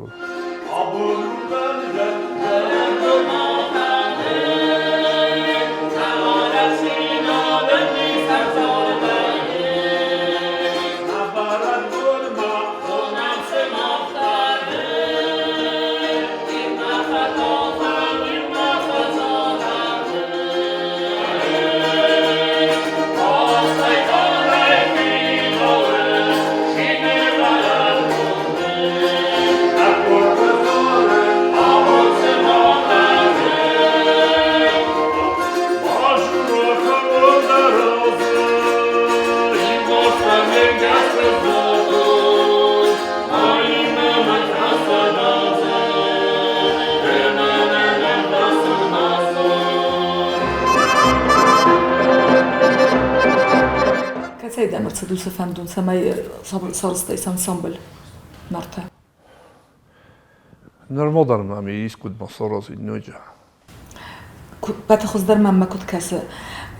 Кӕцӕй дӕм ӕрцыд уыцы фӕндон, цӕмӕй сарӕзтаис ансамбль Нартӕ?
Нырма дӕр мӕм искуыд ма саразин ноджы.
Пӕты хуыздӕр мӕм куыд кӕсы,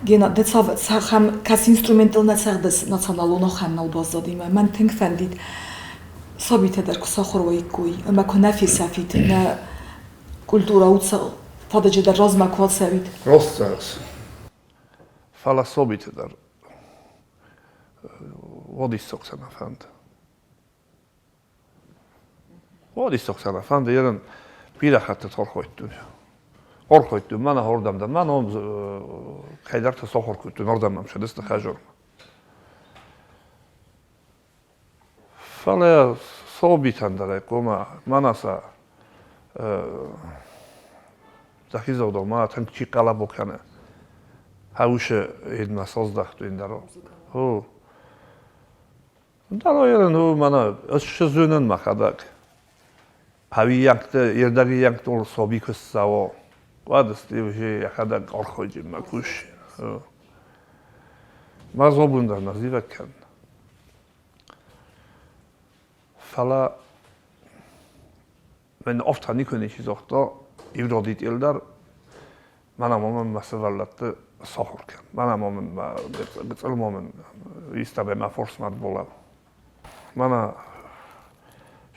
Гена, ды цахӕм кӕцы инструментыл нӕ цӕгъдыс, националон ахӕм нал баззадимӕ. Мӕн тынг фӕндид, сабитӕ дӕр куы сахуыр уаиккой ӕмӕ куы нӕ фесӕфид нӕ культурӕ, уыцы фадыджы дӕр размӕ куы ацӕуид.
Раст зӕгъыс. Фӕлӕ сабитӕ дӕр уадиссаг сӕ нӕ фӕнды. Уадиссаг сӕ нӕ фӕнды, ерын бирӕ хӕттыты архайдтон. Архайдтон мӕнӕ ардӕм дӕр, мӕн ам кӕйдӕрты сахуыр кодтон, ардӕм мӕм цыдысты хӕдзармӕ. Фӕлӕ сабитӕн дӕр ӕй хъуамӕ мӕнӕ сӕ дӕхи зӕгъдау ма тынг чи хъӕлӕбо кӕны, хӕусы едмӕ сӕздӕхтой ӕндӕр. О, Ӕндӕр ну мӕнӕ ӕз сыззонын мӕхӕдӕг. Ӕвийӕгты, ердӕгийӕгтыл соби куы ссӕуа, уӕд сты уже йӕхӕдӕг архайджын мӕ кус. Мӕ зобун дӕр нӕ зивӕг кӕн. Фӕлӕ мӕн афтӕ никуы ничи загъта, иу дӕр мӕнӕ ма мын мӕ сывӕллӕтты сахуыр кӕн, мӕнӕ ма мын мӕ гыццыл ма мын истӕбӕй мӕ форсмӕ болав. Мӕнӕ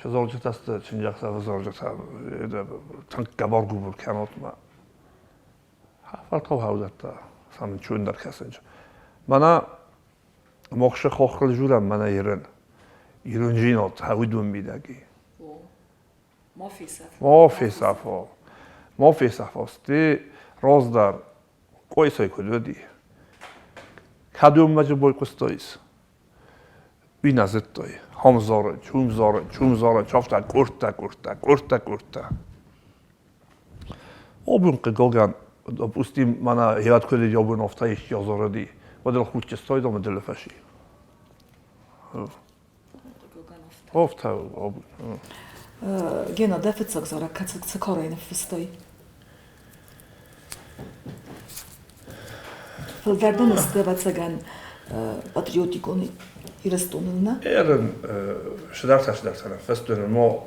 сызорджытӕ сты, чындзӕхсӕвы зорджытӕ, тынг гӕбар-губур кӕнут мӕ. Фӕлтау хаудӕттӕ, сӕм чундӕр кӕсынч. Мӕнӕ Мохшы хохыл журӕм мӕнӕ ирын. Ирон жинот хауидун мидӕги. Ма фесӕфо. Ма фесӕфо. Сти раздӕр къойсой куыд уыди. Кӕдонмӕ бой хъуыстойс. Уый нӕ зыдтой. Хом зары, чум зары, чум зары, чафта къуырдта, къуырдта, къуырдта, къуырдта. Обын хъыгагӕн, допустим, мӕнӕ хиат куыд обын афтӕ исчи азарыди, уӕд ыл худджы стойдом дылы фӕси. Афтӕ обын.
Гена, дӕ фыццаг зарӕг кӕцы цыкарайы ныффыстай? Фылдӕр дын сты, ӕвӕццӕгӕн, патриотикон Ирыстоныл, нӕ?
Ерын сыдӕртӕ-сыдӕртӕ ныффыстон, мо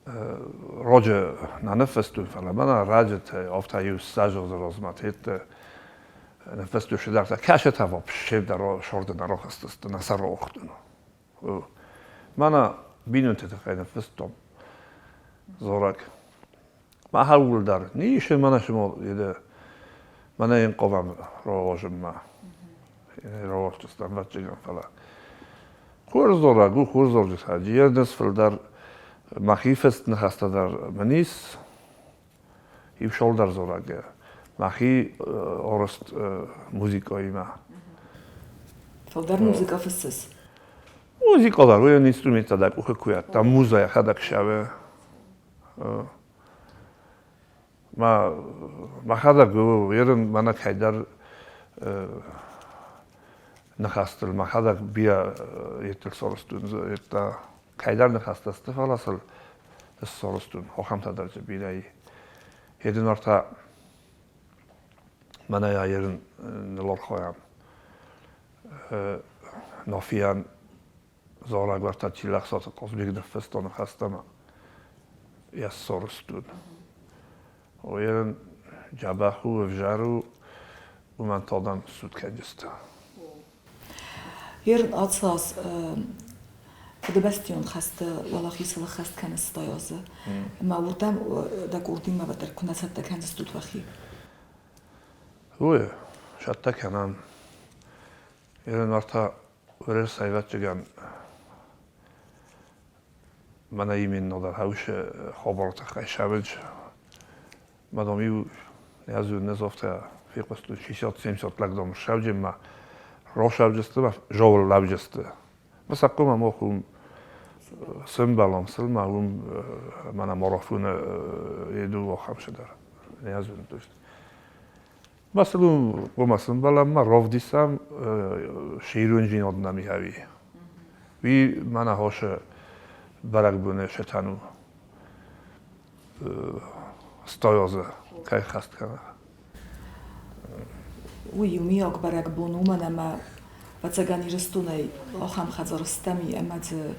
Роджы нӕ ныффыстон, фӕлӕ мӕнӕ раджыты, афтӕ иу ссӕдз размӕ тетты ныффыстон сыдӕртӕ. Кӕсытӕ вообще дӕр сорды нӕ рахызтысты, нӕ сӕ рохтон. Мӕнӕ бинонты тыххӕй ныффыстон дзорӕг. Мӕ хӕуыл дӕр ницы мӕнӕ смо мӕнӕ йын хъавӕм рауазынмӕ. Рауагъдыстӕм ӕвӕццӕгӕн, фӕлӕ хорз дзорӕг у, хорз дзорджытӕ. Джиӕрдӕс фылдӕр мӕхи фыст ныхӕстӕ дӕр мын ис. Иу шолдӕр дзорӕг мӕхи орыст музыкаимӕ.
Фылдӕр музыка фыссыс?
Музыка дӕр, уый инструменттӕ дӕ къухы куы ӕдта, муза йӕхӕдӕг сӕвы. Ма мӕхӕдӕг ерын мӕнӕ кӕйдӕр ныхӕстыл мӕхӕдӕг бирӕ еттыл сорыстун, етта кӕйдӕр ныхӕстӕ сты, фӕлӕ сыл ссорыстун, ахӕмтӕ дӕр дзы бирӕ и. Едын уӕртӕ мӕнӕ ерын нылорхойӕм Нафийӕн зарӕг уӕртӕ Чилӕхсаты Хъазбег ныффыста ныхӕстӕмӕ йӕ ссорыстун. Ерын дзӕбӕх у, ӕвзӕр у, уымӕн та дӕм суд кӕнджыстӕ.
Ерын ацы аз Фыдыбӕстӕйон хӕсты уӕлахизыл ӕххӕст кӕны 80 азы. Ӕмӕ уырдӕм дӕ къордимӕ дӕр куы нӕ цӕттӕ кӕндзыстут уӕхи?
Уый, цӕттӕ кӕнӕм. Ерын уӕртӕ Уӕрӕсе ӕвӕццӕгӕн мӕнӕ именно дӕр хаусы хабары тыххӕй сӕвӕдж. Мадам иу ӕз не зофтӕ фехъуыстон 60-70 лӕг дам ссӕвджынмӕ росӕвджысты ма жовыл лӕвджысты. Ма сӕ мох уым сымбӕлӕм сыл ма уым мӕнӕ марафоны еду ахӕм дӕр. Не зон, то есть Масылун хъуамӕ сымбӕлӕм ма равдисӕм шеиронжинад нӕм ихӕви. Уый мӕнӕ хосы бӕрӕгбоны шетан у. 100 азы кӕй хӕст кӕны.
Уый иумиаг бӕрӕгбон уымӕн ӕмӕ ӕвӕццӕгӕн Ирыстонӕй ахӕм хӕдзар стӕм и ӕмӕ дзы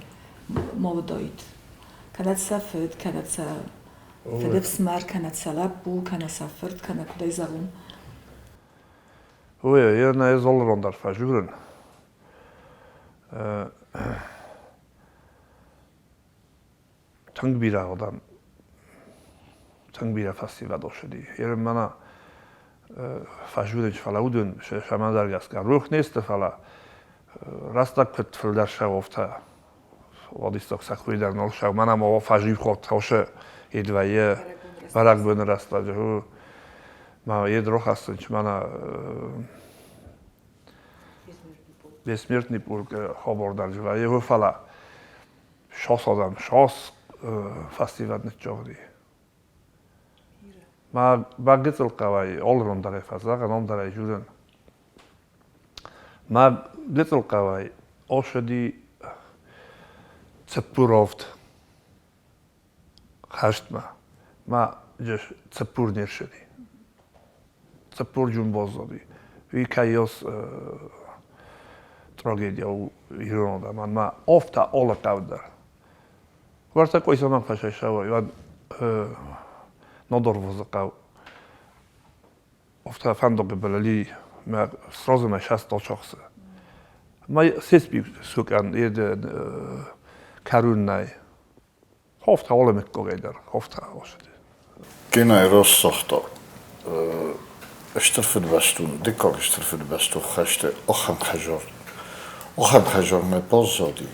ма уыдаид. Кӕнӕ сӕ фыд, кӕнӕ сӕ фыдыфсымӕр, кӕнӕ сӕ лӕппу, кӕнӕ сӕ фырт, кӕнӕ куыдӕй зӕгъон.
Ой, йӕ нӕ золрон дӕр фӕжурын. Тынг бирӕ адӕм, тынг бирӕ фӕсивӕд ӕрцыди. Ерын мӕнӕ фӕжурын фӕлӕ уыдон сӕмӕдӕр гӕсгӕ рох не сты, фӕлӕ рӕстӕг куыд фылдӕр сӕ афтӕ уадиссаг сӕ кой дӕр нал сӕ. Мӕнӕ ма фӕжив хосы ед вӕййы бӕрӕгбоны рӕстӕджы. Ма ед рохӕссын, мӕнӕ Бессмертный полк хабар дӕр вӕййы, фӕлӕ шос адӕм, шос фӕсивӕд ныццагъди. Ма баггыцыл хъӕуӕй алырон дӕр фӕзӕгъӕн, ам дӕр ӕй журын. Ма гыцыл хъӕуӕй ошыди 47 хӕстмӕ. Ма 40 не рцыди. 40-джын баззади. Уый кӕйос трагедия у ирон адӕмӕн. Ма афтӕ алы хъӕу дӕр. Уӕртӕ Къойсамӕн фӕсайсауай, уӕд Нодорвозы хъӕу. Афтӕ фӕндагы былы мӕ сразу мӕ шаст очахсы. Ма сеспи сукан ед кӕрун нӕй. Афтӕ алы мыггагӕй дӕр, афтӕ ошыди.
Генай рацагъта Стыр Фыдыбӕстон, Дыккаг Стыр Фыдыбӕстон хӕсты ахӕм хӕдзар. Ахӕм хӕдзармӕ баззади,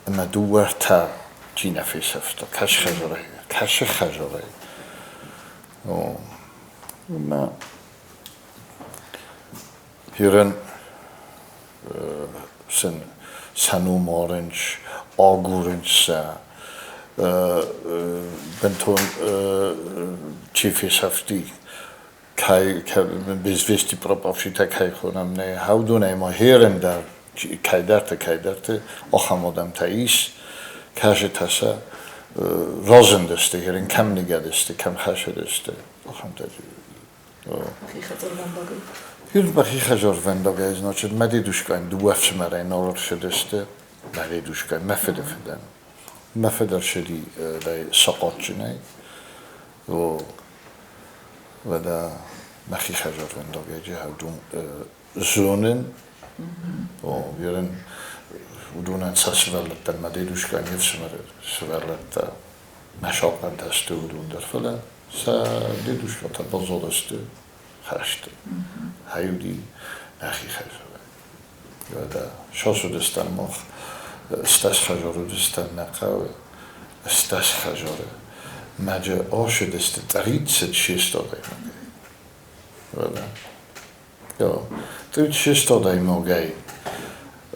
ӕмӕ дыууӕ-ӕртӕ чи нӕ фесӕфта, кӕсы хӕдзарӕй, кӕсы хӕдзарӕй. Ӕмӕ Ирӕн сын сӕ ном арынц, агурынц сӕ, бынтон чи фесӕфти, кӕй без вести пропавшитӕ кӕй хонӕм, нӕ уыдонӕй ма херын дӕр кӕйдӕрты, кӕйдӕрты ахӕм адӕмтӕ ис, кӕсытӕ сӕ разындысты, херын кӕм ныгӕдысты, кӕм хӕсыдысты, ахӕмтӕ. Мӕхи хӕдзарвӕндагӕй, значит, мӕ дедушкайӕн дыууӕ ӕфсымӕрӕй нал ӕрцыдысты. Мӕ дедушкай, мӕ фыды фыдӕн. Мӕ фыд ӕрцыди сахъатджынӕй. Уӕдӕ мӕхи хӕдзарвӕндагӕй джихӕвдон зонын. Уырын уыдонӕн сӕ сывӕллӕттӕн мӕ дедушкайы не фсымӕры сывӕллӕттӕ мӕ сахъатӕ сты уыдон дӕр, фӕлӕ сӕ дедушкатӕ баззадысты хӕсты. Хӕуди нӕхи хӕдзары. Уӕдӕ сосудыстӕм мах, стӕс хӕдзары уыдыстӕм нӕ хъӕуы, стӕс хӕдзары. Мӕджы ошыдысты 36 адӕймагӕй. Уӕдӕ. 36 адӕймагӕй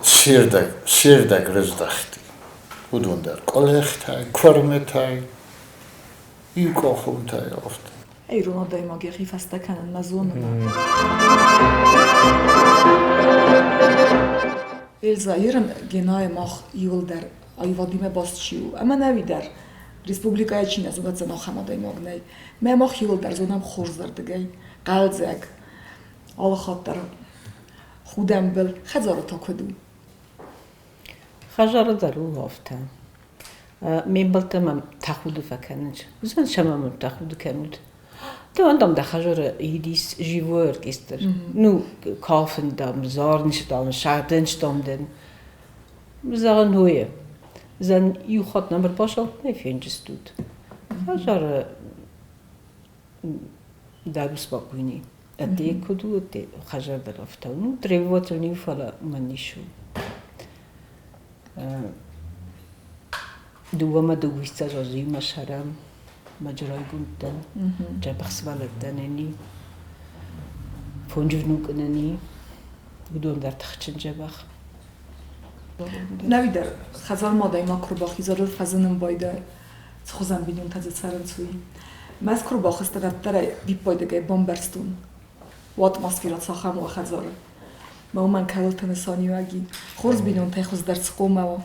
се рдӕг рыздӕхти. Уыдон дӕр къуылыхтӕй, куырмытӕй, иу къахонтӕй афтӕ.
Ирон адӕймаг йӕхи фӕстӕ кӕнынмӕ зоны. Эльза, ерын Генайы мах иуылдӕр аивадимӕ баст чи у, ӕмӕ нӕуи дӕр республикӕйӕ чи нӕ зоны, ӕцӕн ахӕм адӕймаг нӕй. Мӕ мах иуылдӕр зонӕм хорзӕрдыгӕй, хъӕлдзӕг, алы хатт дӕр худӕнбыл. Хӕдзары та куыд у?
Хӕдзары дӕр у афтӕ. Ме мбӕлттӕ мӕм тӕхуды фӕкӕнынц. Уыдзӕн сӕ мӕм тӕхуды кӕнут. Дӕуӕн, дам, дӕ хӕдзары идис живой оркестр. Ну, кафын, дам, зарынц, дам, сӕгъдынц, дам, дын. Зӕгъын, хойы. Зӕн иу хатт нӕм ӕрбасалд нӕ фенджыстут. Хӕдзары дӕ успокойни. Ӕдде куыд у, ӕдде хӕдзар дӕр афтӕ у. Ну, требовательный у, фӕлӕ мӕн ис у. Дыууӕмӕ дыууиссӕдз азы иумӕ сӕрӕн маджарайгонд дӕн, дзӕбӕх сывӕллӕттӕ нын и, фонджы внук нын и, уыдон дӕр тыхджын дзӕбӕх.
Нӕуи дӕр хӕдзармӕ адӕймаг куы рбахиза, уӕд фӕзынын байдайы, цы хуызӕн бинонтӕ дзы цӕрынц, уый. Мӕ ӕз куы рбахызтӕн, ӕддӕрӕй виппайдагӕй бамбӕрстон, у атмосферӕ цахӕм у а хӕдзары. Мӕ уымӕн кӕуылты нысаниуӕг и. Хорз бинонтӕй хуыздӕр цы хъомӕ у?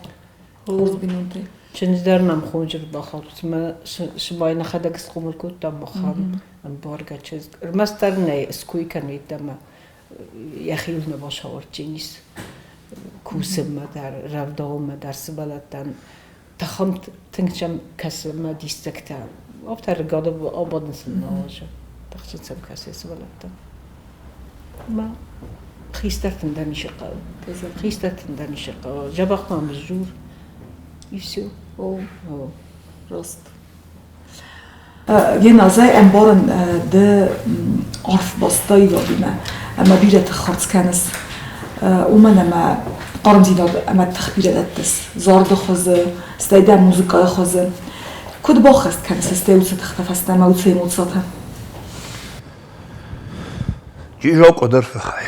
Хорз бинонтӕй.
Чындз дӕр мӕм хорз ӕрбахауд, цыма цыма нӕхӕдӕг схъомыл кодтам махӕн ӕмбаргӕ чызг. Ӕрмӕстдӕр нӕ ской кӕнид ӕмӕ йӕхиуыл нӕ басауӕрддзӕнис кусынмӕ дӕр, рӕвдауынмӕ дӕр сывӕллӕттӕн. Тӕхӕм тынг сӕм кӕсы мӕ диссӕгтӕ. Афтӕ рыгады абадын сын нӕ уарзы. Тыхджын сӕм кӕсы сывӕллӕттӕм. Мӕ хистӕртӕн дӕр ницы хъӕуы. Хистӕртӕн дӕр ницы хъӕуы. Дзӕбӕх мӕм сдзур, и все.
О, о, раст. Геназӕй ӕмбарын ды арф бастай Владимӕ ӕмӕ бирӕ тых хардз кӕныс, уымӕн ӕмӕ хъармдзинад ӕмӕ тых бирӕ дӕттыс зарды хуызы, стӕй дӕ музыкӕйы хуызы. Куыд баххӕст кӕныс стӕй уыцы тыхтӕ фӕстӕмӕ, уыцы эмоцитӕ?
Чижо къуыдырфыхӕй.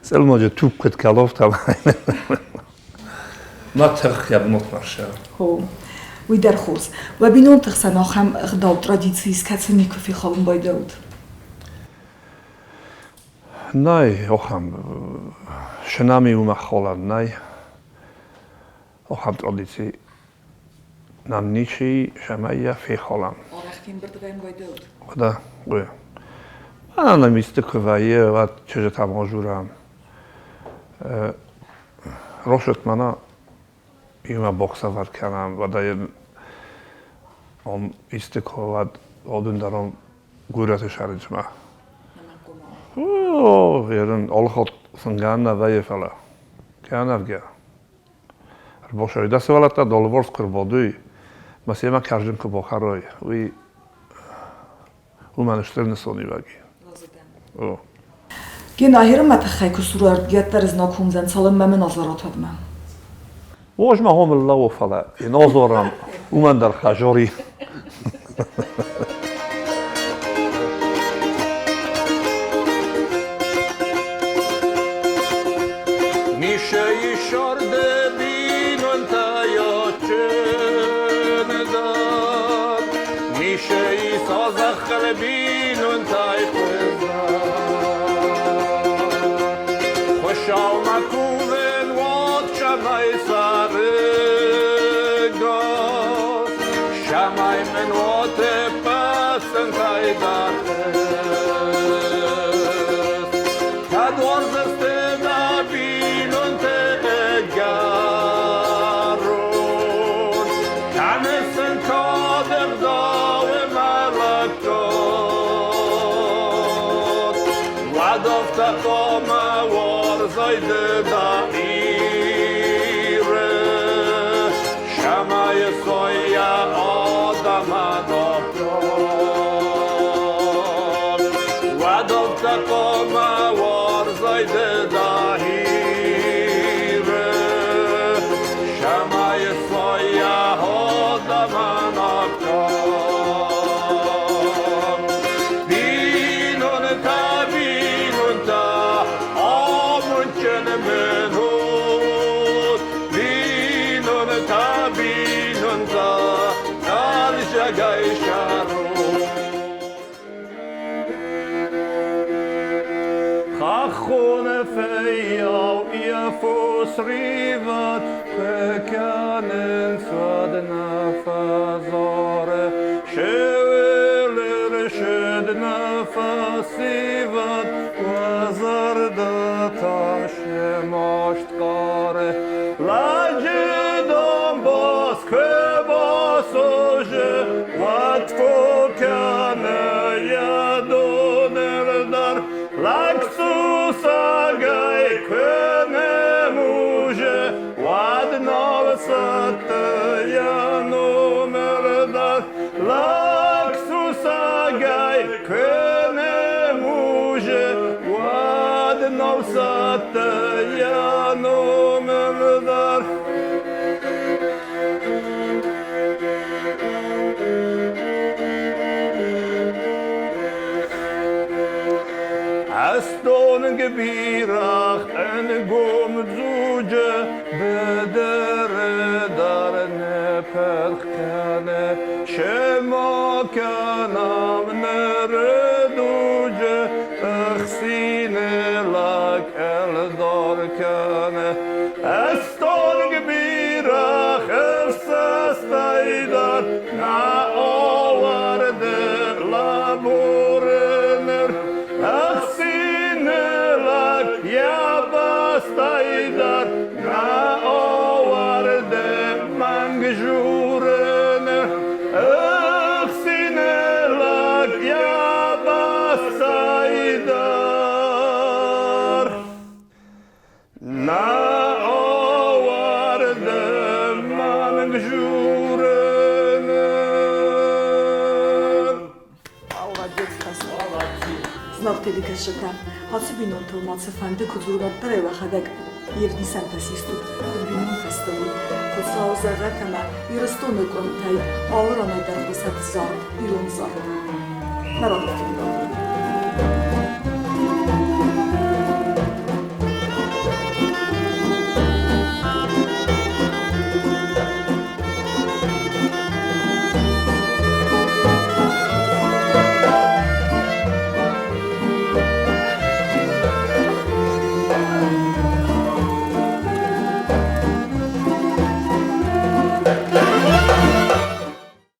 Цӕлмаджы туг куыд калофта. Ма тых йӕ бынатмӕ ссары.
Хо, уый дӕр хорз. Уӕ бинонты хсӕн ахӕм ӕгъдау традици искӕцы никуы фехалын байдӕут?
Нӕй, ахӕм сынами уымӕ халӕн нӕй. Ахӕм традици нӕм ничи, цӕмӕй йӕ фехалӕм.
Арӕх фембырд вӕййын байдӕут?
Уӕдӕ, уый. Мӕнӕ нӕм исты куы вӕййы, уӕд чызджытӕм азурӕм. Росет мӕнӕ иумӕ боксӕвӕр кӕнӕм, уӕдӕ йын ом исты куы уӕд одын дӕр ом горӕты сӕрынчмӕ. О, ерын алыхатт фынгӕн нӕ вӕййы, фӕлӕ кӕнӕвгӕ. Ӕрбосӕй дӕ сывӕллӕттӕ долыворс куы рбадой, мӕ семӕ кӕрдзын куы бахӕрой, уый уымӕн стыр нысаниуӕг и. О.
Геннадийы тыххӕй куы сурӕрдгӕддӕр знаг хумдзӕн, цалынмӕ мын азарат, уӕдмӕ.
Oj ma hom lawo fala inozoram уымӕн дӕр хӕжори. Мишӕйы сӕрды бинонтӕ чындзар, Мишӕйы сазӕххыл бинонтӕй хуыздӕр. Хуыцаумӕ кувын уӕд цӕмӕй цӕрыгас, цӕмӕй мын уоты пӕсынтӕй дӕрхыс. Кӕд уарзыс дӕ бинонты ӕгӕрон, кӕныс ын кад ӕгъдауы мӕлӕтгад. Уӕд афтӕ хъуамӕ уарзай ды дӕ Иры, цӕмӕй сойӕ адӕмӕн аккаг. Уӕд афтӕ хъуамӕ уарзай ды дӕ Иры, цӕмӕй сойӕ адӕмӕн аккаг. Бинонтӕ, бинонтӕ, амондджын мын у.
Сагай шаро. Хӕххон фыййау йӕ фос ривӕд куы кӕнынц, уӕд нӕ фӕзары. Сеуелы рсыд нӕ фӕсивӕд, уӕ зӕрдӕтӕм се маст хъары. Лӕджы домбас куы басозы, уӕд фӕкӕны йӕ доны лдар. Лӕг сусӕгӕй куы нымузы, уӕд нал сӕтты йӕ номыр дӕр. Лӕг сусӕгӕй куы нымузы, уӕд нал сӕтты йӕ номыр дӕр. Ӕстонг бирӕгъ ӕнгом дзуджы быдыры дӕр ныпырх кӕны. Семӕ кӕнӕм ныры дуджы, ӕхсины лӕг ӕлдар кӕны. Ӕстонг бирӕгъ ӕфсӕстӕй дӕр нӕ ауӕрды лӕбуры ныр. Ӕхсины лӕг йӕ бӕстӕй дӕр нӕ ауӕрды мӕнг журыны. Ӕхсины лӕг йӕ бӕстӕй дӕр нӕ ауӕрды мӕнг журыны.
Знаг телекӕсджытӕ, ацы бинонтыл ма цыфӕнды куы дзурын, уӕддӕр ӕй уӕхӕдӕг йе вдисӕнтӕ систут, куыд бинонтӕ сты, уый. Хуыцау зӕгъӕт ӕмӕ Ирыстоны къуымтӕй алы ранӕй дӕр хъусӕд зард, ирон зард. Мӕ радон фембӕлд.